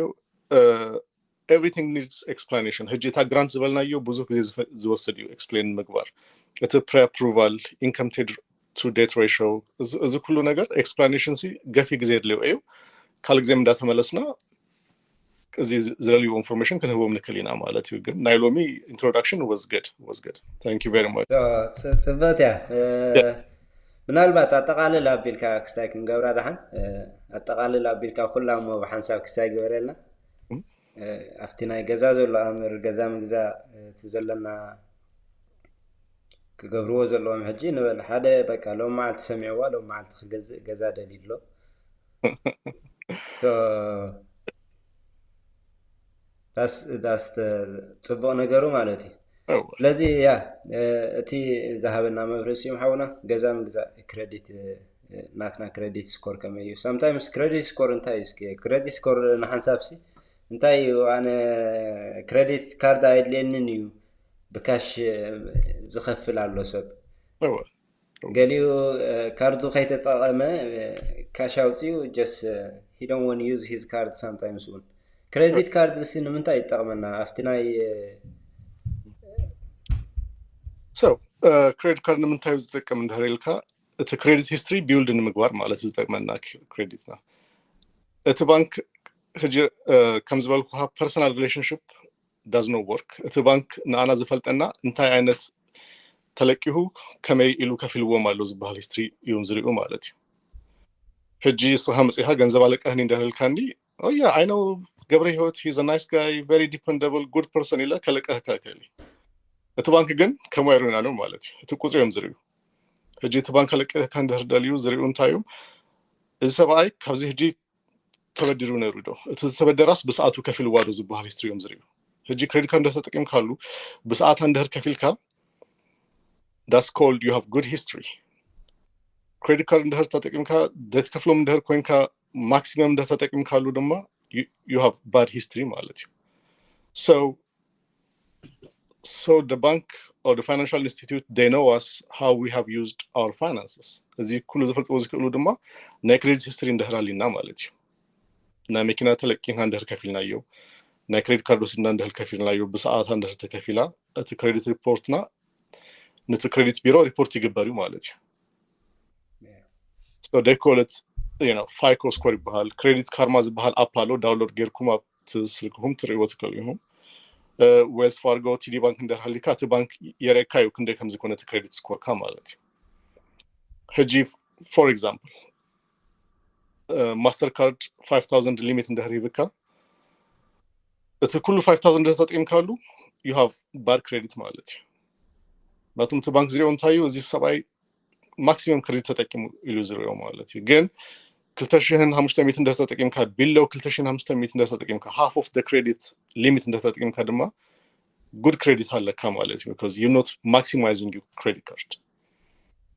everything needs explanation። ሕጂ እታ ግራንት ዝበልናዮ ብዙሕ ግዜ ዝወስድ እዩ ኤክስፕሌን ምግባር። እቲ pre approval income to debt ratio እዚ ኩሉ ነገር ኤክስፕላኔሽን ሲ ገፊ ግዜ የድልዮ እዩ። ካልእ ግዜ እንዳተመለስና እዚ ዝደልዩ ኢንፎርሜሽን ክንህቦም ንክእል ኢና ማለት እዩ። ግን ናይ ሎሚ introduction was good was good. Thank you very much. ፅብቅቲ እያ። ምናልባት ኣጠቃልል ኣቢልካ ክስታይ ክንገብራ ደሓን ኣጠቃልል ኣቢልካ ኩላ እሞ ብሓንሳብ ክስታይ ግበረልና። ኣብቲ ናይ ገዛ ዘሎ ኣምር ገዛ ምግዛእ እቲ ዘለና ክገብርዎ ዘለዎም ሕጂ ንበል ሓደ በቃ ሎም መዓልቲ ሰሚዕዋ ሎም መዓልቲ ክገዝእ ገዛ ደልዩ ኣሎ። ዳስ ጽቡቕ ነገሩ ማለት እዩ። ስለዚ ያ እቲ ዝሃበና መብርህ ስዩም ሓውና ገዛ ምግዛእ ክረዲት ናትና ክረዲት ስኮር ከመይ እዩ? ሳምታይምስ ክረዲት ስኮር እንታይ እዩ? እስኪ ክረዲት ስኮር ንሓንሳብ ሲ እንታይ እዩ? ኣነ ክረዲት ካርድ ኣየድልየንን እዩ ብካሽ ዝኸፍል ኣሎ ሰብ። ገሊኡ ካርዱ ከይተጠቐመ ካሽ ኣውፅኡ just he don't want use his card sometimes እውን። ክረዲት ካርድ ሲ ንምንታይ ይጠቕመና ኣብቲ ናይ ክሬዲት ካርድ ንምንታይ ዝጠቅም እንድሕር ኢልካ እቲ ክሬዲት ሂስትሪ ቢውልድ ንምግባር ማለት ዝጠቅመና ክሬዲትና። እቲ ባንክ ሕጂ ከም ዝበልኩካ ፐርሰናል ሪሌሽንሽፕ does not work። እቲ ባንክ ንኣና ዝፈልጠና እንታይ ዓይነት ተለቂሁ ከመይ ኢሉ ከፊልዎም ኣሎ ዝበሃል ሂስትሪ እዮም ዝሪኡ ማለት እዩ። ሕጂ እስኻ መፂኻ ገንዘብ ኣለቀህኒ እንድሕር ኢልካኒ ኦያ I know ገብረ ህይወት he's a nice guy very dependable good person ኢለ ከለቀህካ እክእል። እቲ ባንክ ግን ከምኡ ኣይርእዩና ነው ማለት እዩ። እቲ ቁፅሪ እዮም ዝርእዩ። ሕጂ እቲ ባንክ ኣለቀህካ እንድሕር ደልዩ ዝርእዩ እንታይ እዮም? እዚ ሰብኣይ ካብዚ ሕጂ ተበዲሩ ነይሩ ዶ? እቲ ዝተበደራስ ብሰዓቱ ከፊልዋ ዶ ዝበሃል ሂስትሪ እዮም ዝርእዩ። ሕጂ ክሬዲት ካርድ እንድሕር ተጠቂምካሉ ብሰዓታ እንድሕር ከፊልካ that's called you have good history። ክሬዲት ካርድ እንድሕር ተጠቂምካ ዘይትከፍሎም እንድሕር ኮይንካ ማክሲመም እንድሕር ተጠቂምካሉ ድማ you have bad history ማለት እዩ። So so the bank or the financial institute they know us how we have used our finances። እዚ ኩሉ ዝፈልጥዎ ዝክእሉ ድማ ናይ ክሬዲት ሂስትሪ እንድሕር ኣሊና ማለት እዩ። ናይ መኪና ተለቂና እንድሕር ከፊልናዮ፣ ናይ ክሬዲት ካርድ ወሲድና እንድሕር ከፊልናዮ፣ ብሰዓታ እንድሕር ተከፊላ እቲ ክሬዲት ሪፖርትና ነቲ ክሬዲት ቢሮ ሪፖርት ይግበር እዩ ማለት እዩ። So they call it you know FICO score ይበሃል። ክሬዲት ካርማ ዝበሃል ኣፕ ኣሎ፣ ዳውንሎድ ጌርኩም ኣብቲ ስልክኹም ትርእይዎ ትክእሉ ኢኹም። ዌልስ ፋርጎ፣ ቲዲ ባንክ እንድሕር ሃሊካ እቲ ባንክ የርእየካ እዩ ክንደይ ከም ዝኾነ እቲ ክሬዲት ስኮርካ ማለት እዩ። ሕጂ for example ማስተር ካርድ five thousand ሊሚት እንድሕር ሂብካ እቲ ኩሉ five thousand እንድሕር ተጠቂምካሉ you have bad credit ማለት እዩ። ምክንያቱም እቲ ባንክ ዝሪኦ እንታይ እዩ እዚ ሰብኣይ ማክሲመም ክሬዲት ተጠቂሙ ኢሉ ዝሪኦ ማለት እዩ። ግን ክልተ ሽሕን ሓሙሽተ ሚእትን እንድሕር ተጠቂምካ below ክልተ ሽሕን ሓሙሽተ ሚእትን እንድሕር ተጠቂምካ half of the credit limit እንድሕር ተጠቂምካ ድማ good credit ኣለካ ማለት እዩ። Because you not maximizing your credit card።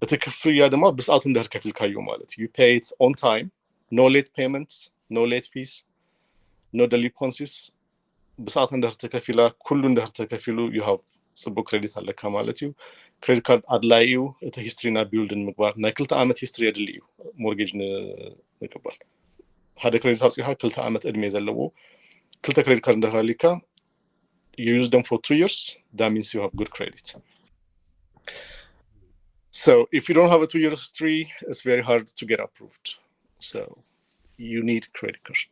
እቲ ክፍያ ድማ ብሰዓቱ እንድሕር ከፊልካዮ ማለት እዩ። You pay it on time, no late payments, no late fees, no delinquencies። ብሰዓቱ እንድሕር ተከፊላ ኩሉ እንድሕር ተከፊሉ you have ፅቡቅ ክሬዲት ኣለካ ማለት እዩ። ክሬዲት ካርድ ኣድላይ እዩ እቲ ሂስትሪና ቢውልድ ንምግባር። ናይ ክልተ ዓመት ሂስትሪ የድሊ እዩ ሞርጌጅ ንምቅባል። ሓደ ክሬዲት ኣውፂኻ ክልተ ዓመት ዕድሜ ዘለዎ ክልተ ክሬዲት ካርድ እንድሕር ኣሊካ you use them for two years that means you have good credit. So if you don't have a two year history it's very hard to get approved. So you need credit card.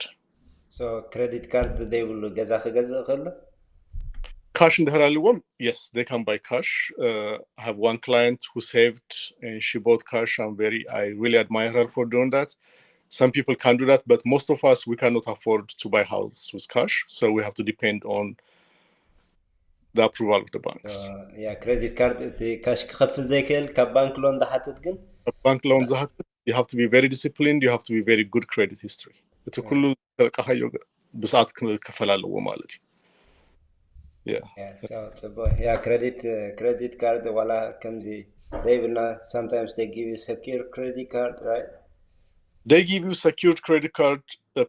So credit card ዘይብሉ ገዛ ክገዝእ ይኽእል? Cash እንድሕር ኣለዎም, yes, they can buy cash. Uh, I have one client who saved and she bought cash. I'm very, I really admire her for doing that. Some people can do that, but most of us, we cannot afford to buy house with cash. So we have to depend on the approval of the banks. ያ፣ ክሬዲት ካርድ እቲ ካሽ ክኸፍል ዘይክእል ካብ ባንክ ሎን ዝሓትት ግን ባንክ ሎን ዝሓትት, you have to be very disciplined, you have to be very good credit history. እቲ ኩሉ ተለቃኻዮ ብሰዓት ክፈል ኣለዎ ማለት እዩ። ጽቡቅ። ያ፣ ክሬዲት ክሬዲት ካርድ ዋላ ከምዚ ዘይብልና, sometimes they give you secure credit card, right? They give you secured credit card,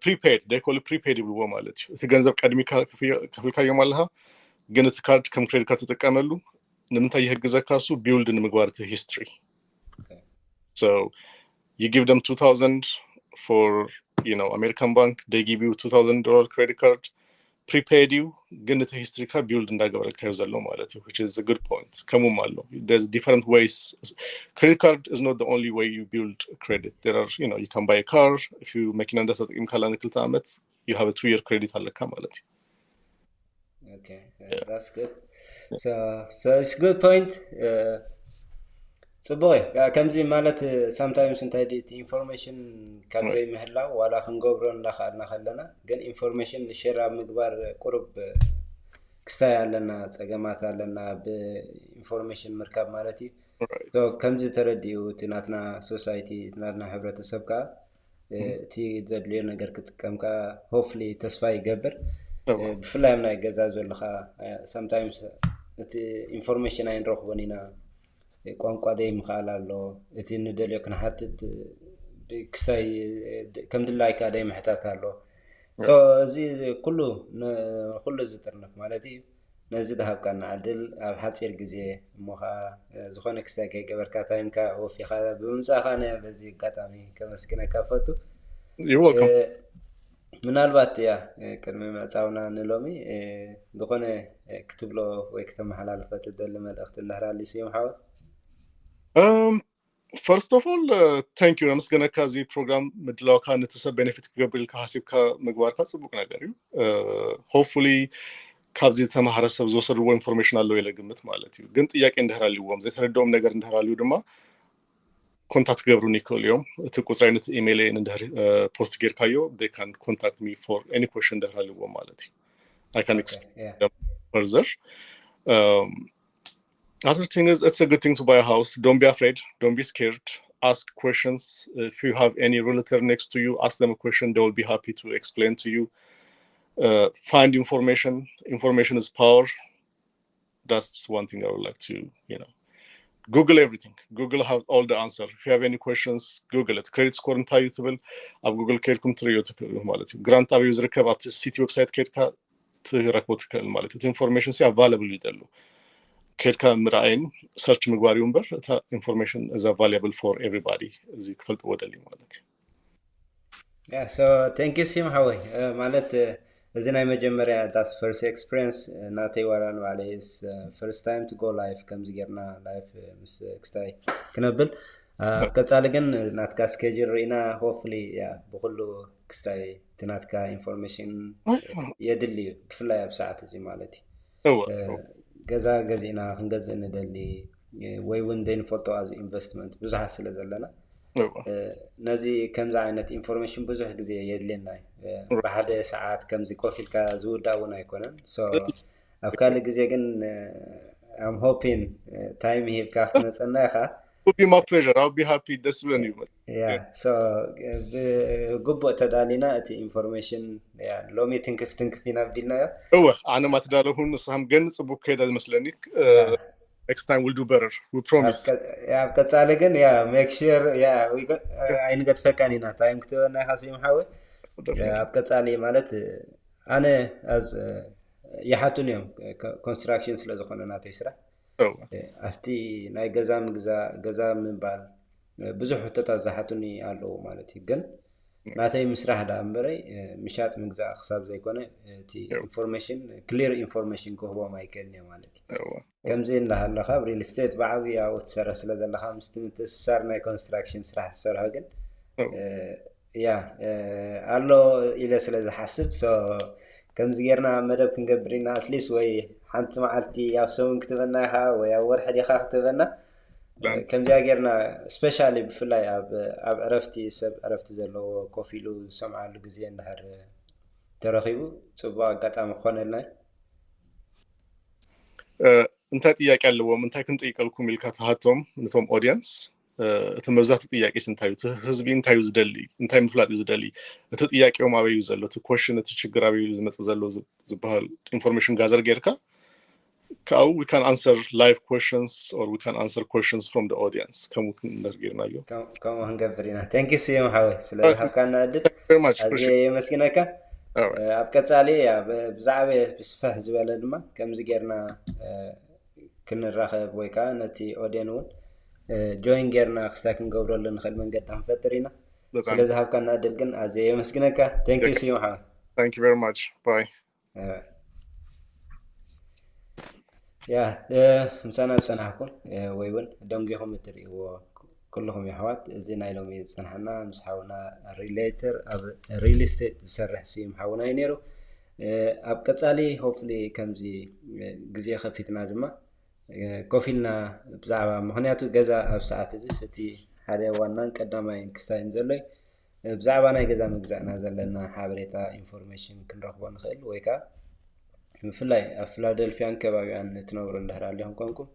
prepaid, they call it prepaid ይብልዎ ማለት እዩ። እቲ ገንዘብ ቀድሚ ከፍልካዮም ኣለካ፣ ግን እቲ ካርድ ከም ክሬዲት ካርድ ትጥቀመሉ ንምንታይ ይሕግዘካ? እሱ build ንምግባር እቲ history. So you give them two thousand for, you know, American Bank, they give you two thousand dollar credit card, prepaid እዩ፣ ግን እቲ history ካ build እንዳገበረካ እዩ ዘሎ ማለት እዩ, which is a good point. ከምኡም ኣሎ, there's different ways. Credit card is not the only way you build credit. There are, you know, you can buy a car. If you መኪና እንዳተጠቂምካላ ንክልተ ዓመት, you have a two year credit ኣለካ ማለት እዩ። Okay, that's good. So, so it's good point. ጽቡቅ እዩ። ከምዚ ማለት sometimes እንታይ ድዩ፣ እቲ ኢንፎርሜሽን ካብ ዘይምህላው ዋላ ክንገብሮ እንዳኸኣልና ከለና፣ ግን ኢንፎርሜሽን ሼር ኣብ ምግባር ቁሩብ ክስታይ ኣለና፣ ጸገማት ኣለና ብኢንፎርሜሽን ምርካብ ማለት እዩ። ከምዚ ተረዲኡ እቲ ናትና ሶሳይቲ፣ እቲ ናትና ሕብረተሰብ ከዓ እቲ ዘድልዮ ነገር ክጥቀም ከዓ hopefully ተስፋ ይገብር። ብፍላይ ኣብ ናይ ገዛ ዘለካ sometimes እቲ ኢንፎርሜሽን ኣይንረክቦን ኢና። ቋንቋ ደይ ምኽኣል ኣሎ፣ እቲ ንደልዮ ክንሓትት ብክሳይ ከም ድላይካ ደይ ምሕታት ኣሎ። So እዚ ኩሉ ኩሉ ዝጥርንፍ ማለት እዩ። ነዚ ዝሃብካና ዕድል ኣብ ሓፂር ግዜ እሞ ከዓ ዝኾነ ክስታይ ከይገበርካ ታይምካ ወፊኻ ብምምፃእካ ነ በዚ ኣጋጣሚ ከመስግነካ ፈቱ። ምናልባት ያ ቅድሚ ምዕፃውና ንሎሚ ዝኾነ ክትብሎ ወይ ክተመሓላልፈ ትደሊ መልእኽቲ እንዳህላሊ ስዩም ሓወት? First of all, thank you፣ ነመስገነካ። እዚ ፕሮግራም ምድላውካ ነቲ ሰብ ቤኔፊት ክገብር ኢልካ ሓሲብካ ምግባርካ ፅቡቅ ነገር እዩ። Hopefully ካብዚ ዝተማሃረ ሰብ ዝወሰድዎ ኢንፎርሜሽን ኣለዎ ኢለ ግምት ማለት እዩ። ግን ጥያቄ እንድሕር ኣልዎም፣ ዘይተረድኦም ነገር እንድሕር ኣልዩ ድማ ኮንታክት ክገብሩኒ ይክእሉ እዮም። እቲ ቁፅራይ ነቲ ኢሜይል እንድሕር ፖስት ጌርካዮ they can contact me for any question እንድሕር ኣልዎም ማለት እዩ። I can explain them further. Other thing is, it's a good thing to buy a house. Don't be afraid. Don't be scared. Ask questions. If you have any realtor next to you, ask them a question. They will be happy to explain to you. Find information. Information is power. That's one thing I would like to, you know, Google everything. Google have all the answer. If you have any questions, Google it. Credit score እንታይ እዩ ትብል ኣብ ጉግል ከይድኩም ትርእዮ ትኽእሉ ማለት እዩ። ግራንት ኣበዩ ዝርከብ ኣብቲ ሲቲ ዌብሳይት ከይድካ ትረክቦ ትክእል ማለት እዩ። ኢንፎርሜሽን ሲ ኣቫይላብል እዩ ዘሎ። ከድካ ምርኣይን ሰርች ምግባር እዩ እምበር እታ ኢንፎርሜሽን is available for everybody። እዚ ክፈልጥዎ ደልዩ ማለት እዩ። Yeah, so thank you ሲም ሓወይ። ማለት እዚ ናይ መጀመርያ that's first experience ናተይ ዋላ ንባዕለይ first time to go live ከምዚ ጌርና ላይፍ ምስ ክስታይ ክነብል ኣብ ቀፃሊ ግን ናትካ ስኬጅል ርኢና hopefully ብኩሉ ክስታይ እቲ ናትካ ኢንፎርሜሽን የድሊ እዩ፣ ብፍላይ ኣብ ሰዓት እዚ ማለት እዩ። ገዛ ገዚእና ክንገዝእ ንደሊ ወይ እውን ዘይንፈልጦ ኣብዚ ኢንቨስትመንት ብዙሓት ስለ ዘለና ነዚ ከምዚ ዓይነት ኢንፎርሜሽን ብዙሕ ግዜ የድልየና እዩ። ብሓደ ሰዓት ከምዚ ኮፍ ኢልካ ዝውዳእ እውን ኣይኮነን። ኣብ ካልእ ግዜ ግን I'm hoping ታይም ሂብካ ክትመፀና ኢኻ። Would be my pleasure. I'll be happy. ደስ ዝብለኒ እዩ። ብግቡእ ተዳሊና እቲ ኢንፎርሜሽን ሎሚ ትንክፍ ትንክፍ ኢና ቢልናዮ። እወ ኣነ ማትዳለኹን ንስኻም ገን ፅቡቅ ከይዳ ዝመስለኒ። Next time we'll do better. We promise. ኣብ ቀፃሊ ግን ያ make sure ያ ኣይንገድፈካን ኢና። ታይም ክትበና ኢኻ ስዩም ሓወይ። ኣብ ቀፃሊ ማለት ኣነ ይሓቱን እዮም ኮንስትራክሽን ስለ ዝኾነ ናተይ ስራሕ ኣብቲ ናይ ገዛ ምግዛእ ገዛ ምባል ብዙሕ ሕቶታት ዝሓቱኒ ኣለዉ ማለት እዩ። ግን ናተይ ምስራሕ ዳ እምበረይ ምሻጥ ምግዛእ ክሳብ ዘይኮነ እቲ ኢንፎርሜሽን ክሊር ኢንፎርሜሽን ክህቦም ኣይክእልን እየ ማለት እዩ። ከምዚ እንዳሃለካ ኣብ ሪል ስቴት ብዓብዪ ኣብኡ ትሰርሕ ስለ ዘለካ ምስቲ ምትእስሳር ናይ ኮንስትራክሽን ስራሕ ዝሰርሖ ግን ያ ኣሎ ኢለ ስለ ዝሓስብ፣ so ከምዚ ጌርና መደብ ክንገብር ኢና። ኣትሊስት ወይ ሓንቲ መዓልቲ ኣብ ሰሙን ክትበና ኢኻ ወይ ኣብ ወርሒ ዲኻ ክትበና። ከምዚኣ ጌርና፣ ስፔሻሊ ብፍላይ ኣብ ኣብ ዕረፍቲ፣ ሰብ ዕረፍቲ ዘለዎ ኮፍ ኢሉ ዝሰምዓሉ ግዜ እንድሕር ተረኺቡ፣ ጽቡቕ ኣጋጣሚ ክኾነልና እዩ። እንታይ ጥያቄ ኣለዎም፣ እንታይ ክንጠይቀልኩም ኢልካ ትሃቶም ነቶም ኦዲየንስ? እቲ መብዛሕትኡ ጥያቄ እንታይ እዩ? እቲ ህዝቢ እንታይ እዩ ዝደሊ? እንታይ ምፍላጥ እዩ ዝደሊ? እቲ ጥያቄኦም ኣበይ እዩ ዘሎ? እቲ ኮሽን፣ እቲ ችግር ኣበይ እዩ ዝመፅእ ዘሎ ዝበሃል ኢንፎርሜሽን ጋዘር ጌርካ ካብኡ we can answer live questions or we can answer questions from the audience. ከምኡ ክንደር ጌርናዮ። ከምኡ ክንገብር ኢና። Thank you ስዩም ሓወይ ስለ ዝሃብካና ዕድል ኣዝየ የመስግነካ። ኣብ ቀፃሊ ብዛዕባ ብስፍሕ ዝበለ ድማ ከምዚ ጌርና ክንራኸብ ወይ ከዓ ነቲ ኦድየን እውን ጆይን ጌርና ክስታይ ክንገብረሉ ንኽእል መንገዲ ክንፈጥር ኢና። ስለ ዝሃብካና ዕድል ግን ኣዝየ የመስግነካ። Thank you ስዩም ሓወይ። Thank you very much. Bye. ያ ምሳና ዝፀናሕኩም ወይ እውን ደንጊኹም እትርእይዎ ኩልኹም የሕዋት፣ እዚ ናይ ሎሚ ዝፀናሕና ምስ ሓውና ሪሌተር ኣብ ሪል ስቴት ዝሰርሕ ስዩም ሓውና እዩ ነይሩ። ኣብ ቀፃሊ ሆፍሊ ከምዚ ግዜ ከፊትና ድማ ኮፍ ኢልና ብዛዕባ፣ ምክንያቱ ገዛ ኣብ ሰዓት እዚ እቲ ሓደ ዋናን ቀዳማይን ክስታይን ዘሎ ብዛዕባ ናይ ገዛ ምግዛእና ዘለና ሓበሬታ ኢንፎርሜሽን ክንረክቦ ንኽእል ወይ ከዓ ብፍላይ ኣብ ፊላደልፊያን ከባቢያን እትነብሩ እንድሕር ኣሊኹም ኮንኩም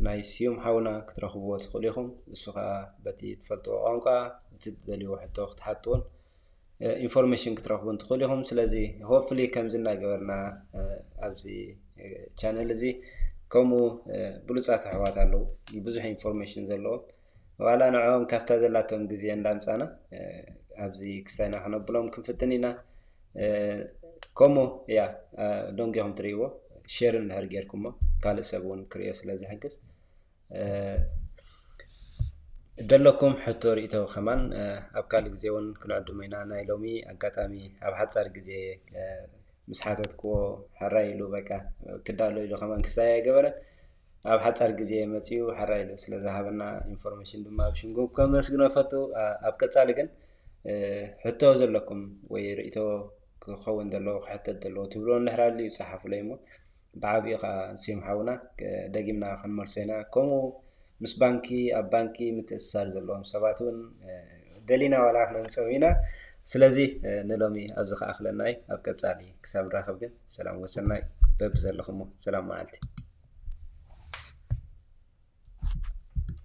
ናይ ስዩም ሓውና ክትረኽብዎ ትኽእሉ ኢኹም። እሱ ከዓ በቲ ትፈልጥዎ ቋንቋ እቲ ትደልይዎ ሕቶ ክትሓትውን ኢንፎርሜሽን ክትረኽቡን ትኽእሉ ኢኹም። ስለዚ ሆፍሊ ከምዚ እናገበርና ኣብዚ ቻነል እዚ ከምኡ ብሉፃት ኣሕዋት ኣለዉ ብዙሕ ኢንፎርሜሽን ዘለዎም ዋላ ንዕኦም ካብታ ዘላቶም ግዜ እንዳምፃና ኣብዚ ክስታይና ክነብሎም ክንፍትን ኢና። ከምኡ እያ ደንጊኹም ትርእይዎ ሼር እንድሕር ጌርኩሞ ካልእ ሰብ እውን ክርእዮ ስለ ዝሕግዝ ዘለኩም ሕቶ ርእቶ ከማን ኣብ ካልእ ግዜ እውን ክንዕድሞ ኢና። ናይ ሎሚ ኣጋጣሚ ኣብ ሓፃር ግዜ ምስ ሓተትክዎ ሕራይ ኢሉ በቃ ክዳሎ ኢሉ ከማን ክስታይ ኣይገበረን። ኣብ ሓፃር ግዜ መፅኡ ሕራይ ኢሉ ስለ ዝሃበና ኢንፎርሜሽን ድማ ኣብ ሽንጉ ከመስግኖ ፈቱ። ኣብ ቀፃሊ ግን ሕቶ ዘለኩም ወይ ርእቶ ክኸውን ዘለዎ ክሕተት ዘለዎ ትብሎ እንድሕር ኣልዩ ይፀሓፉለይ እሞ ብዓብኡ ከዓ ስዩም ሓውና ደጊምና ክንመልሶ ኢና። ከምኡ ምስ ባንኪ ኣብ ባንኪ ምትእስሳር ዘለዎም ሰባት እውን ደሊና ዋላ ክነምፅኦም ኢና። ስለዚ ንሎሚ ኣብዚ ከኣኽለና እዩ። ኣብ ቀፃሊ ክሳብ ንራኸብ ግን ሰላም ወሰናይ በብዘለኹሞ ሰላም መዓልቲ።